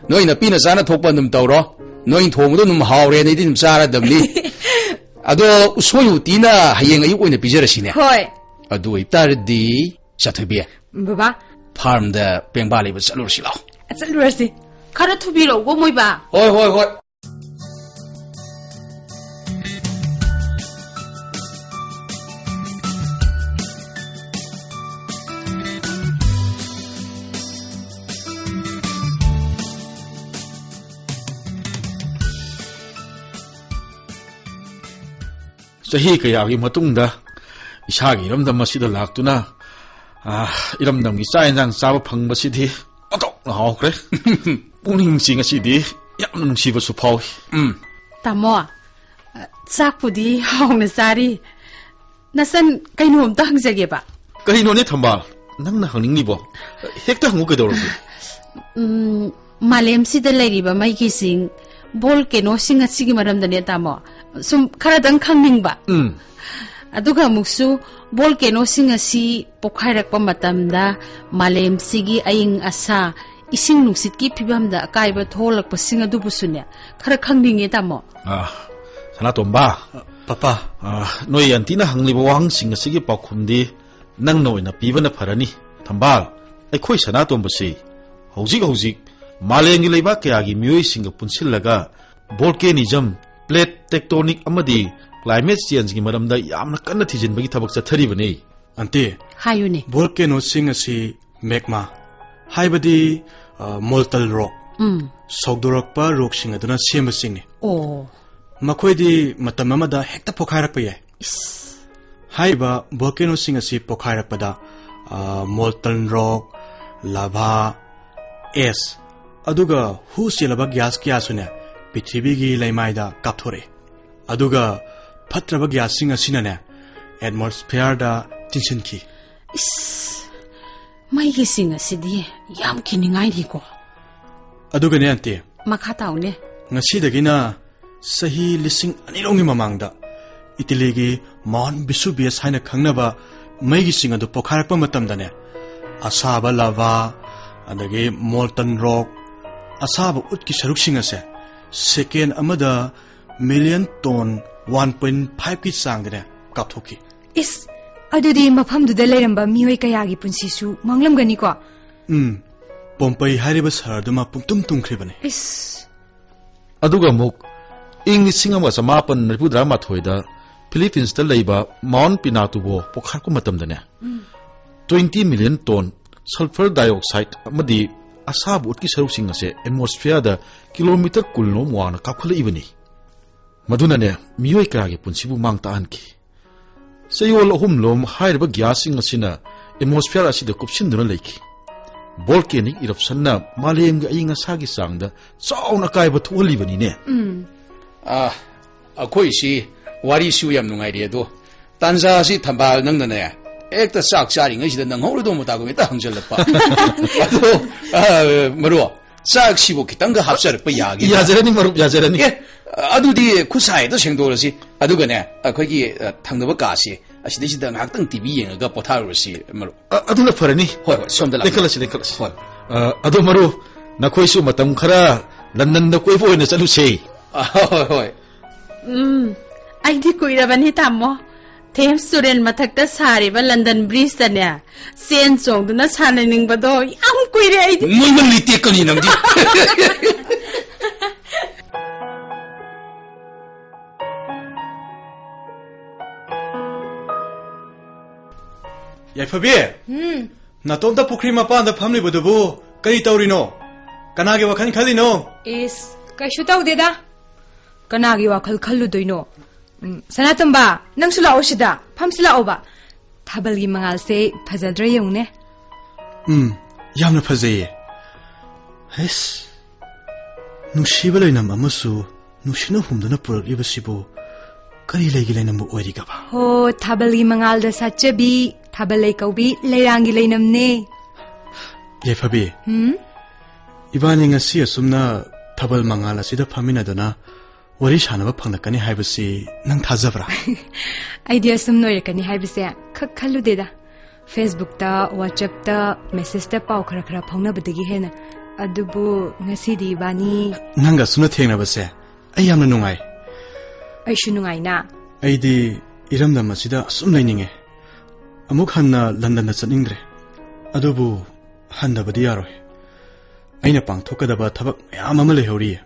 ꯅꯣꯏ ꯅꯄꯤꯅ ꯆꯥꯅ ꯊꯣꯛꯄ ꯑꯗꯨꯝ ꯇꯧꯔꯣ꯫ ꯅꯣꯏ ꯊꯣꯡꯕꯗꯣ ꯑꯗꯨꯝ ꯍꯥꯎꯔꯦꯅ ꯑꯩꯗꯤ ꯑꯗꯨꯝ ꯆꯥꯔꯗꯕꯅꯤ꯫ ꯑꯗꯣ ꯎꯁꯣꯏ ꯎꯇꯤꯅ ꯍꯌꯦꯡ ꯑꯌꯨꯛ ꯑꯣꯏꯅ ꯄꯤꯖꯔꯁꯤꯅꯦ꯫ ꯍꯣꯏ꯫ ꯑꯗꯨ ꯑꯣꯏꯇꯥꯔꯗꯤ, ꯆꯥꯊꯣꯏꯕꯤ, ꯕꯕꯥ꯫ ꯐꯥꯔꯝꯗ ꯄꯦꯡꯕꯥ ꯂꯩꯕ ꯆꯠꯂꯨꯔꯁꯤ ꯂꯥꯛꯑꯣ꯫ ꯆꯠꯂꯨꯔꯁꯤ꯫ ꯈꯔ ꯊꯨꯕꯤꯔꯛꯎꯀꯣ, ꯃꯣꯏꯕꯥ꯫ ꯍꯣꯏ, ꯍꯣꯏ, ꯍꯣꯏ꯫ ꯆꯍꯤ ꯀꯌꯥꯒꯤ ꯃꯇꯨꯡꯗ ꯏꯁꯥꯒꯤ ꯏꯔꯝꯗꯝ ꯑꯁꯤꯗ ꯂꯥꯛꯇꯨꯅ, ꯑꯥ, ꯏꯔꯝꯗꯝꯒꯤ ꯆꯥꯛ ꯏꯟꯁꯥꯡ ꯆꯥꯕ ꯐꯪꯕꯁꯤꯗꯤ ꯑꯣꯟꯊꯣꯛꯅ ꯍꯥꯎꯈ꯭ꯔꯦ꯫ ꯄꯨꯛꯅꯤꯡꯁꯤ ꯉꯁꯤꯗꯤ ꯌꯥꯝꯅ ꯅꯨꯡꯁꯤꯕꯁꯨ ꯐꯥꯎꯏ꯫ ꯎꯝ꯫ ꯇꯥꯃꯣ, ꯆꯥꯛꯄꯨꯗꯤ ꯍꯥꯎꯅ ꯆꯥꯔꯤ꯫ ꯅꯆꯟ, ꯀꯩꯅꯣꯝꯇ ꯍꯪꯖꯒꯦꯕ꯫ ꯀꯩꯅꯣꯅꯦ ꯊꯝꯕꯥꯜ? ꯅꯪꯅ ꯍꯪꯅꯤꯡꯂꯤꯕꯣ? ꯍꯦꯛꯇ ꯍꯪꯉꯨ, ꯀꯩꯗꯧꯔꯒꯦ? ꯎꯝ, ꯃꯥꯂꯦꯝꯁꯤꯗ ꯂꯩꯔꯤꯕ ꯃꯩꯒꯤꯁꯤꯡ, ꯚꯣꯜꯀꯦꯅꯣꯁꯤꯡ ꯑꯁꯤꯒꯤ ꯃꯔꯝꯗꯅꯦ, ꯇꯥꯃꯣ꯫ ꯁꯨꯝ ꯈꯔꯗꯪ ꯈꯪꯅꯤꯡꯕ꯫ ꯎꯝ꯫ ꯑꯗꯨꯒ ꯑꯃꯨꯛꯁꯨ, ꯚꯣꯜꯀꯦꯅꯣꯁꯤꯡ ꯑꯁꯤ ꯄꯣꯛꯈꯥꯏꯔꯛꯄ ꯃꯇꯝꯗ ꯃꯥꯂꯦꯝꯁꯤꯒꯤ ꯑꯏꯪ ꯑꯁꯥ, ꯏꯁꯤꯡ ꯅꯨꯡꯁꯤꯠꯀꯤ ꯐꯤꯕꯝꯗ ꯑꯀꯥꯏꯕ ꯊꯣꯛꯍꯜꯂꯛꯄꯁꯤꯡ ꯑꯗꯨꯕꯨꯁꯨꯅꯦ, ꯈꯔ ꯈꯪꯅꯤꯡꯉꯦ, ꯇꯥꯃꯣ꯫ ꯑꯥ, ꯁꯅꯥꯇꯣꯝꯕ꯫ ꯄꯥꯄꯥ꯫ ꯑꯥ, ꯅꯣꯏ ꯑꯟꯇꯤꯅ ꯍꯪꯂꯤꯕ ꯋꯥꯍꯪꯁꯤꯡ ꯑꯁꯤꯒꯤ ꯄꯥꯎꯈꯨꯝꯗꯤ ꯅꯪꯅ ꯑꯣꯏꯅ ꯄꯤꯕꯅ ꯐꯔꯅꯤ꯫ ꯊꯝꯕꯥꯜ, ꯑꯩꯈꯣꯏ ꯁꯅꯥꯇꯣꯝꯕꯁꯤ ꯍꯧꯖꯤꯛ ꯍꯧꯖꯤꯛ ꯃꯥꯂꯦꯝꯒꯤ ꯂꯩꯕꯥꯛ ꯀꯌꯥꯒꯤ ꯃꯤꯑꯣꯏꯁꯤꯡꯒ ꯄꯨꯟꯁꯤꯜꯂꯒ volcanism, plate tectonic ꯑꯃꯗꯤ climate changeꯒꯤ ꯃꯔꯝꯗ ꯌꯥꯝꯅ ꯀꯟꯅ ꯊꯤꯖꯤꯟꯕꯒꯤ ꯊꯕꯛ ꯆꯠꯊꯔꯤꯕꯅꯤ꯫ ꯑꯟꯇꯤ, ꯍꯥꯏꯌꯨꯅꯦ꯫ Volcanoꯁꯤꯡ ꯑꯁꯤ magma, ꯍꯥꯏꯕꯗꯤ, ꯑ, molten rock, ꯎꯝ꯫ ꯁꯧꯗꯣꯔꯛꯄ ꯔꯣꯛꯁꯤꯡ ꯑꯗꯨꯅ ꯁꯦꯝꯕꯁꯤꯡꯅꯤ꯫ ꯑꯣ꯫ ꯃꯈꯣꯏꯗꯤ ꯃꯇꯝ ꯑꯃꯗ ꯍꯦꯛꯇ ꯄꯣꯈꯥꯏꯔꯛꯄ ꯌꯥꯏ꯫ ꯏꯁ꯫ ꯍꯥꯏꯔꯤꯕ volcanoꯁꯤꯡ ꯑꯁꯤ ꯄꯣꯈꯥꯏꯔꯛꯄꯗ, ꯑ, molten rock, lava, ash, ꯑꯗꯨꯒ ꯍꯨ ꯆꯦꯜꯂꯕ gas ꯀꯌꯥꯁꯨꯅꯦ ꯄ꯭ꯔꯤꯊꯤꯕꯤꯒꯤ ꯂꯩꯃꯥꯏꯗ ꯀꯥꯞꯊꯣꯔꯛꯏ꯫ ꯑꯗꯨꯒ ꯐꯠꯇ꯭ꯔꯕ gasꯁꯤꯡ ꯑꯁꯤꯅꯅꯦ atmosphereꯗ ꯆꯤꯟꯁꯤꯟꯈꯤ꯫ ꯏꯁ, ꯃꯩꯒꯤꯁꯤꯡ ꯑꯁꯤꯗꯤ ꯌꯥꯝ ꯀꯤꯅꯤꯡꯉꯥꯏꯅꯤꯀꯣ꯫ ꯑꯗꯨꯒꯅꯦ ꯑꯟꯇꯤ꯫ ꯃꯈꯥ ꯇꯥꯎꯅꯦ꯫ ꯉꯁꯤꯗꯒꯤꯅ ꯆꯍꯤ ꯂꯤꯁꯤꯡ ꯑꯅꯤꯔꯣꯝꯒꯤ ꯃꯃꯥꯡꯗ ꯏꯇꯂꯤꯒꯤ ꯃꯥꯎꯟ ꯕꯤꯁꯨꯕꯤꯌꯁ ꯍꯥꯏꯅ ꯈꯪꯅꯕ ꯃꯩꯒꯤ ꯆꯤꯡ ꯑꯗꯨ ꯄꯣꯈꯥꯏꯔꯛꯄ ꯃꯇꯝꯗꯅꯦ, ꯑꯁꯥꯕ ꯂꯥꯚꯥ, ꯑꯗꯒꯤ ꯃꯣꯜꯇꯟ ꯔꯣꯛ, ꯑꯁꯥꯕ ꯎꯠꯀꯤ ꯁꯔꯨꯛꯁꯤꯡ ꯑꯁꯦ ꯁꯦꯀꯦꯟ ꯑꯃꯗ ꯃꯤꯂꯤꯌꯟ ꯇꯣꯟ ꯋꯥꯟ ꯄꯣꯏꯟ ꯐꯥꯏꯚꯀꯤ ꯆꯥꯡꯗꯅꯦ ꯀꯥꯞꯊꯣꯛꯈꯤ꯫ ꯏꯁ, ꯑꯗꯨꯗꯤ ꯃꯐꯝꯗꯨꯗ ꯂꯩꯔꯝꯕ ꯃꯤꯑꯣꯏ ꯀꯌꯥꯒꯤ ꯄꯨꯟꯁꯤꯁꯨ ꯃꯥꯡꯂꯝꯒꯅꯤꯀꯣ? ꯎꯝ, ꯄꯣꯝꯄꯩ ꯍꯥꯏꯔꯤꯕ ꯁꯍꯔꯗꯨꯃ ꯄꯨꯡꯇꯨꯝ ꯇꯨꯝꯈ꯭ꯔꯤꯕꯅꯤ꯫ ꯏꯁ꯫ ꯑꯗꯨꯒ ꯑꯃꯨꯛ ꯏꯪ ꯂꯤꯁꯤꯡ ꯑꯃꯒ ꯆꯃꯥꯄꯟ ꯃꯔꯤꯐꯨꯇꯔꯥ ꯃꯥꯊꯣꯏꯗ ꯐꯤꯂꯤꯄꯤꯟꯁꯇ ꯂꯩꯕ ꯃꯥꯎꯟ ꯄꯤꯅꯥꯇꯨꯕꯣ ꯄꯣꯈꯥꯏꯔꯛꯄ ꯃꯇꯝꯗꯅꯦ, ꯎꯝ꯫ Twenty million ton sulphur dioxide ꯑꯃꯗꯤ ꯑꯁꯥꯕ ꯎꯠꯀꯤ ꯁꯔꯨꯛꯁꯤꯡ ꯑꯁꯦ ꯑꯦꯠꯃꯣꯁꯐꯤꯌꯔꯗ ꯀꯤꯂꯣꯃꯤꯇꯔ ꯀꯨꯟꯂꯣꯝ ꯋꯥꯡꯅ ꯀꯥꯞꯈꯠꯂꯛꯏꯕꯅꯤ꯫ ꯃꯗꯨꯅꯅꯦ, ꯃꯤꯑꯣꯏ ꯀꯌꯥꯒꯤ ꯄꯨꯟꯁꯤꯕꯨ ꯃꯥꯡ ꯇꯥꯛꯍꯟꯈꯤ꯫ ꯆꯌꯣꯜ ꯑꯍꯨꯝꯂꯣꯝ ꯍꯥꯏꯔꯤꯕ ꯒ꯭ꯌꯥꯁꯁꯤꯡ ꯑꯁꯤꯅ ꯑꯦꯠꯃꯣꯁꯐꯤꯌꯔ ꯑꯁꯤꯗ ꯀꯨꯞꯁꯤꯟꯗꯨꯅ ꯂꯩꯈꯤ꯫ ꯚꯣꯜꯀꯦꯅꯤꯛ ꯏꯔꯞꯁꯟꯅ ꯃꯥꯂꯦꯝꯒꯤ ꯑꯏꯪ ꯑꯁꯥꯒꯤ ꯆꯥꯡꯗ ꯆꯥꯎꯅ ꯑꯀꯥꯏꯕ ꯊꯣꯛꯍꯜꯂꯤꯕꯅꯤꯅꯦ꯫ ꯎꯝ꯫ ꯑꯥ, ꯑꯩꯈꯣꯏꯁꯤ ꯋꯥꯔꯤꯁꯨ ꯌꯥꯝ ꯅꯨꯡꯉꯥꯏꯔꯤ, ꯑꯗꯣ ꯇꯥꯟꯖꯥꯁꯤ ꯊꯝꯕꯥꯜ ꯅꯪꯅꯅꯦ, ꯍꯦꯛꯇ ꯆꯥꯛ ꯆꯥꯔꯤꯉꯩꯁꯤꯗ ꯅꯪꯍꯧꯔꯗꯧ ꯃꯇꯥꯒꯨꯝ ꯍꯦꯛꯇ ꯍꯪꯖꯜꯂꯛꯄ꯫ ꯑꯗꯣ, ꯑꯥ, ꯃꯔꯨꯞ, ꯆꯥꯛꯁꯤꯕꯨ ꯈꯤꯇꯪꯒ ꯍꯥꯞꯆꯔꯛꯄ ꯌꯥꯒꯗ꯭ꯔꯥ? ꯌꯥꯖꯔꯅꯤ ꯃꯔꯨꯞ, ꯌꯥꯖꯔꯅꯤ꯫ ꯑꯦ, ꯑꯗꯨꯗꯤ ꯈꯨꯠꯁꯥ ꯍꯦꯛꯇ ꯁꯦꯡꯗꯣꯛꯑꯁꯤ꯫ ꯑꯗꯨꯒꯅꯦ, ꯑꯩꯈꯣꯏꯒꯤ, ꯑ, ꯊꯪꯅꯕ ꯀꯥꯁꯤ ꯑꯁꯤꯗꯩꯁꯤꯗ ꯉꯥꯏꯍꯥꯛꯇꯪ ꯇꯤ ꯚꯤ ꯌꯦꯡꯉꯒ ꯄꯣꯊꯥꯔꯨꯔꯁꯤ, ꯃꯔꯨꯞ꯫ ꯑ, ꯑꯗꯨꯅ ꯐꯔꯅꯤ꯫ ꯍꯣꯏ, ꯍꯣꯏ, ꯁꯣꯝꯗ ꯂꯥꯛꯄꯤꯔꯣ꯫ ꯂꯦꯡꯈꯠꯂꯁꯤ, ꯂꯦꯡꯈꯠꯂꯁꯤ꯫ ꯍꯣꯏ꯫ ꯑ, ꯑꯗꯣ ꯃꯔꯨꯞ, ꯅꯈꯣꯏꯁꯨ ꯃꯇꯝ ꯈꯔ ꯂꯟꯗꯟꯗ ꯀꯣꯏꯕ ꯑꯣꯏꯅ ꯆꯠꯂꯨꯁꯦ꯫ ꯑ, ꯍꯣꯏ, ꯍꯣꯏ꯫ ꯎꯝ, ꯑꯩꯗꯤ ꯀꯨꯏꯔꯕꯅꯤ, ꯇꯥꯃꯣ꯫ ꯊꯦꯝꯁ ꯇꯨꯔꯦꯜ ꯃꯊꯛꯇ ꯁꯥꯔꯤꯕ ꯂꯟꯗꯟ ꯕ꯭ꯔꯤꯖꯇꯅꯦ ꯆꯦꯟ ꯆꯣꯡꯗꯨꯅ ꯁꯥꯟꯅꯅꯤꯡꯕꯗꯣ ꯌꯥꯝ ꯀꯨꯏꯔꯦ ꯑꯩꯗꯤ꯫ ꯅꯣꯏꯃꯜꯂꯤ ꯇꯦꯛꯀꯅꯤ ꯅꯪꯗꯤ꯫ ꯌꯥꯏꯐꯕꯤ, ꯎꯝ꯫ ꯅꯇꯣꯝꯇ ꯄꯨꯈ꯭ꯔꯤ ꯃꯄꯥꯟꯗ ꯐꯝꯂꯤꯕꯗꯨꯕꯨ ꯀꯔꯤ ꯇꯧꯔꯤꯅꯣ? ꯀꯅꯥꯒꯤ ꯋꯥꯈꯜ ꯈꯜꯂꯤꯅꯣ? ꯏꯁ, ꯀꯩꯁꯨ ꯇꯧꯗꯦꯗ꯫ ꯀꯅꯥꯒꯤ ꯋꯥꯈꯜ ꯈꯜꯂꯨꯗꯣꯏꯅꯣ? ꯎꯝ, ꯁꯅꯥꯇꯣꯝꯕ, ꯅꯪꯁꯨ ꯂꯥꯛꯑꯣ ꯁꯤꯗ꯫ ꯐꯝꯁꯤ ꯂꯥꯛꯑꯣꯕ꯫ ꯊꯥꯕꯜꯒꯤ ꯃꯉꯥꯜꯁꯦ ꯐꯖꯗ꯭ꯔꯥ ꯌꯦꯡꯉꯨꯅꯦ꯫ ꯎꯝ, ꯌꯥꯝꯅ ꯐꯖꯩꯌꯦ꯫ ꯍꯩꯁ, ꯅꯨꯡꯁꯤꯕ ꯂꯩꯅꯝ ꯑꯃꯁꯨ ꯅꯨꯡꯁꯤꯠꯅ ꯍꯨꯝꯗꯨꯅ ꯄꯨꯔꯛꯂꯤꯕꯁꯤꯕꯨ ꯀꯔꯤ ꯂꯩꯒꯤ ꯂꯩꯅꯝꯕꯨ ꯑꯣꯏꯔꯤꯒꯕ? ꯍꯣ, ꯊꯥꯕꯜꯒꯤ ꯃꯉꯥꯜꯗ ꯁꯥꯠꯆꯕꯤ, ꯊꯥꯕꯜ ꯂꯩꯀꯧꯕꯤ, ꯂꯩꯔꯥꯡꯒꯤ ꯂꯩꯅꯝꯅꯦ꯫ ꯌꯥꯏꯐꯕꯤ, ꯎꯝ? ꯏꯕꯥꯅꯤ ꯉꯁꯤ ꯑꯁꯨꯝꯅ ꯊꯥꯕꯜ ꯃꯉꯥꯜ ꯑꯁꯤꯗ ꯐꯝꯃꯤꯟꯅꯗꯨꯅ ꯋꯥꯔꯤ ꯁꯥꯟꯅꯕ ꯐꯪꯂꯛꯀꯅꯤ ꯍꯥꯏꯕꯁꯤ ꯅꯪ ꯊꯥꯖꯕ꯭ꯔꯥ? ꯑꯩꯗꯤ ꯑꯁꯨꯝ ꯅꯣꯏꯔꯛꯀꯅꯤ ꯍꯥꯏꯕꯁꯦ ꯈꯛ ꯈꯜꯂꯨꯗꯦꯗ꯫ Facebookꯇ, WhatsAppꯇ, messageꯇ ꯄꯥꯎ ꯈꯔ ꯈꯔ ꯐꯥꯎꯅꯕꯗꯒꯤ ꯍꯦꯟꯅ꯫ ꯑꯗꯨꯕꯨ ꯉꯁꯤꯗꯤ ꯏꯕꯥꯅꯤ ꯅꯪꯒ ꯑꯁꯨꯝꯅ ꯊꯦꯡꯅꯕꯁꯦ ꯑꯩ ꯌꯥꯝꯅ ꯅꯨꯡꯉꯥꯏ꯫ ꯑꯩꯁꯨ ꯅꯨꯡꯉꯥꯏꯅ꯫ ꯑꯩꯗꯤ ꯏꯔꯝꯗꯝ ꯑꯁꯤꯗ ꯑꯁꯨꯝ ꯂꯩꯅꯤꯡꯉꯦ꯫ ꯑꯃꯨꯛ ꯍꯟꯅ ꯂꯟꯗꯟꯗ ꯆꯠꯅꯤꯡꯗ꯭ꯔꯦ꯫ ꯑꯗꯨꯕꯨ ꯍꯟꯗꯕꯗꯤ ꯌꯥꯔꯣꯏ꯫ ꯑꯩꯅ ꯄꯥꯡꯊꯣꯛꯀꯗꯕ ꯊꯕꯛ ꯃꯌꯥꯝ ꯑꯃ ꯂꯩꯍꯧꯔꯤꯌꯦ꯫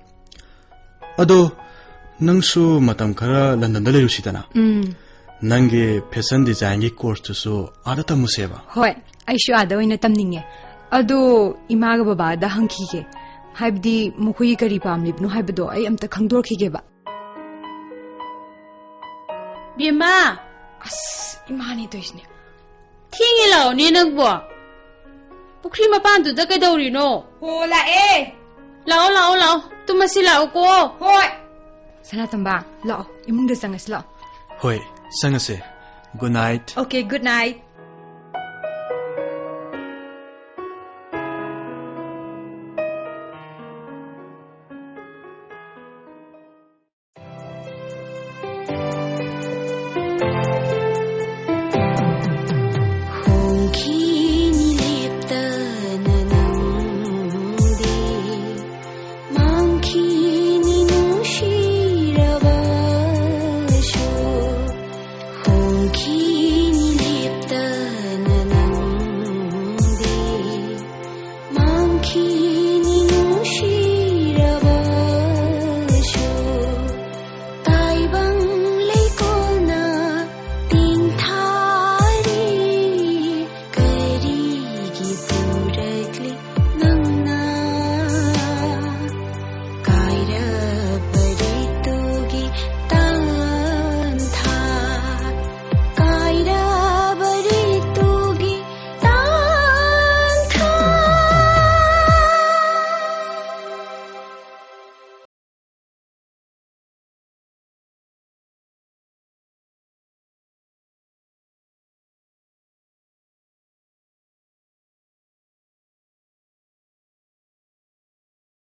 ꯑꯗꯣ ꯅꯪꯁꯨ ꯃꯇꯝ ꯈꯔ ꯂꯟꯗꯟꯗ ꯂꯩꯔꯨꯁꯤꯗꯅ꯫ ꯎꯝ꯫ ꯅꯪꯒꯤ fashion designꯒꯤ courseꯇꯨꯁꯨ ꯑꯥꯗ ꯇꯝꯃꯨꯁꯦꯕ꯫ ꯍꯣꯏ, ꯑꯩꯁꯨ ꯑꯥꯗ ꯑꯣꯏꯅ ꯇꯝꯅꯤꯡꯉꯦ꯫ ꯑꯗꯣ ꯏꯃꯥꯒ ꯕꯕꯥꯗ ꯍꯪꯈꯤꯒꯦ꯫ ꯍꯥꯏꯕꯗꯤ ꯃꯈꯣꯏꯒꯤ ꯀꯔꯤ ꯄꯥꯝꯂꯤꯕꯅꯣ ꯍꯥꯏꯕꯗꯣ ꯑꯩ ꯑꯝꯇ ꯈꯪꯗꯣꯔꯛꯈꯤꯒꯦꯕ꯫ ꯕꯦꯝꯃ! ꯑꯁ, ꯏꯃꯥꯅꯦ ꯇꯧꯔꯤꯁꯤꯅꯦ꯫ ꯊꯦꯡꯉꯦ ꯂꯥꯛꯑꯣꯅꯦ ꯅꯪꯕꯣ꯫ ꯄꯨꯈ꯭ꯔꯤ ꯃꯄꯥꯟꯗꯨꯗ ꯀꯩꯗꯧꯔꯤꯅꯣ? ꯍꯣ, ꯂꯥꯛꯑꯦ꯫ ꯂꯥꯛꯑꯣ, ꯂꯥꯛꯑꯣ, ꯂꯥꯛꯑꯣ꯫ ꯇꯨꯝꯃꯁꯤ ꯂꯥꯛꯑꯣꯀꯣ꯫ ꯍꯣꯏ꯫ ꯁꯅꯥꯇꯣꯝꯕ, ꯂꯥꯛꯑꯣ꯫ ꯏꯃꯨꯡꯗ ꯆꯪꯉꯁꯤ ꯂꯥꯛꯑꯣ꯫ ꯍꯣꯏ, ꯆꯪꯉꯁꯦ꯫ Good night꯫ Okay, good night꯫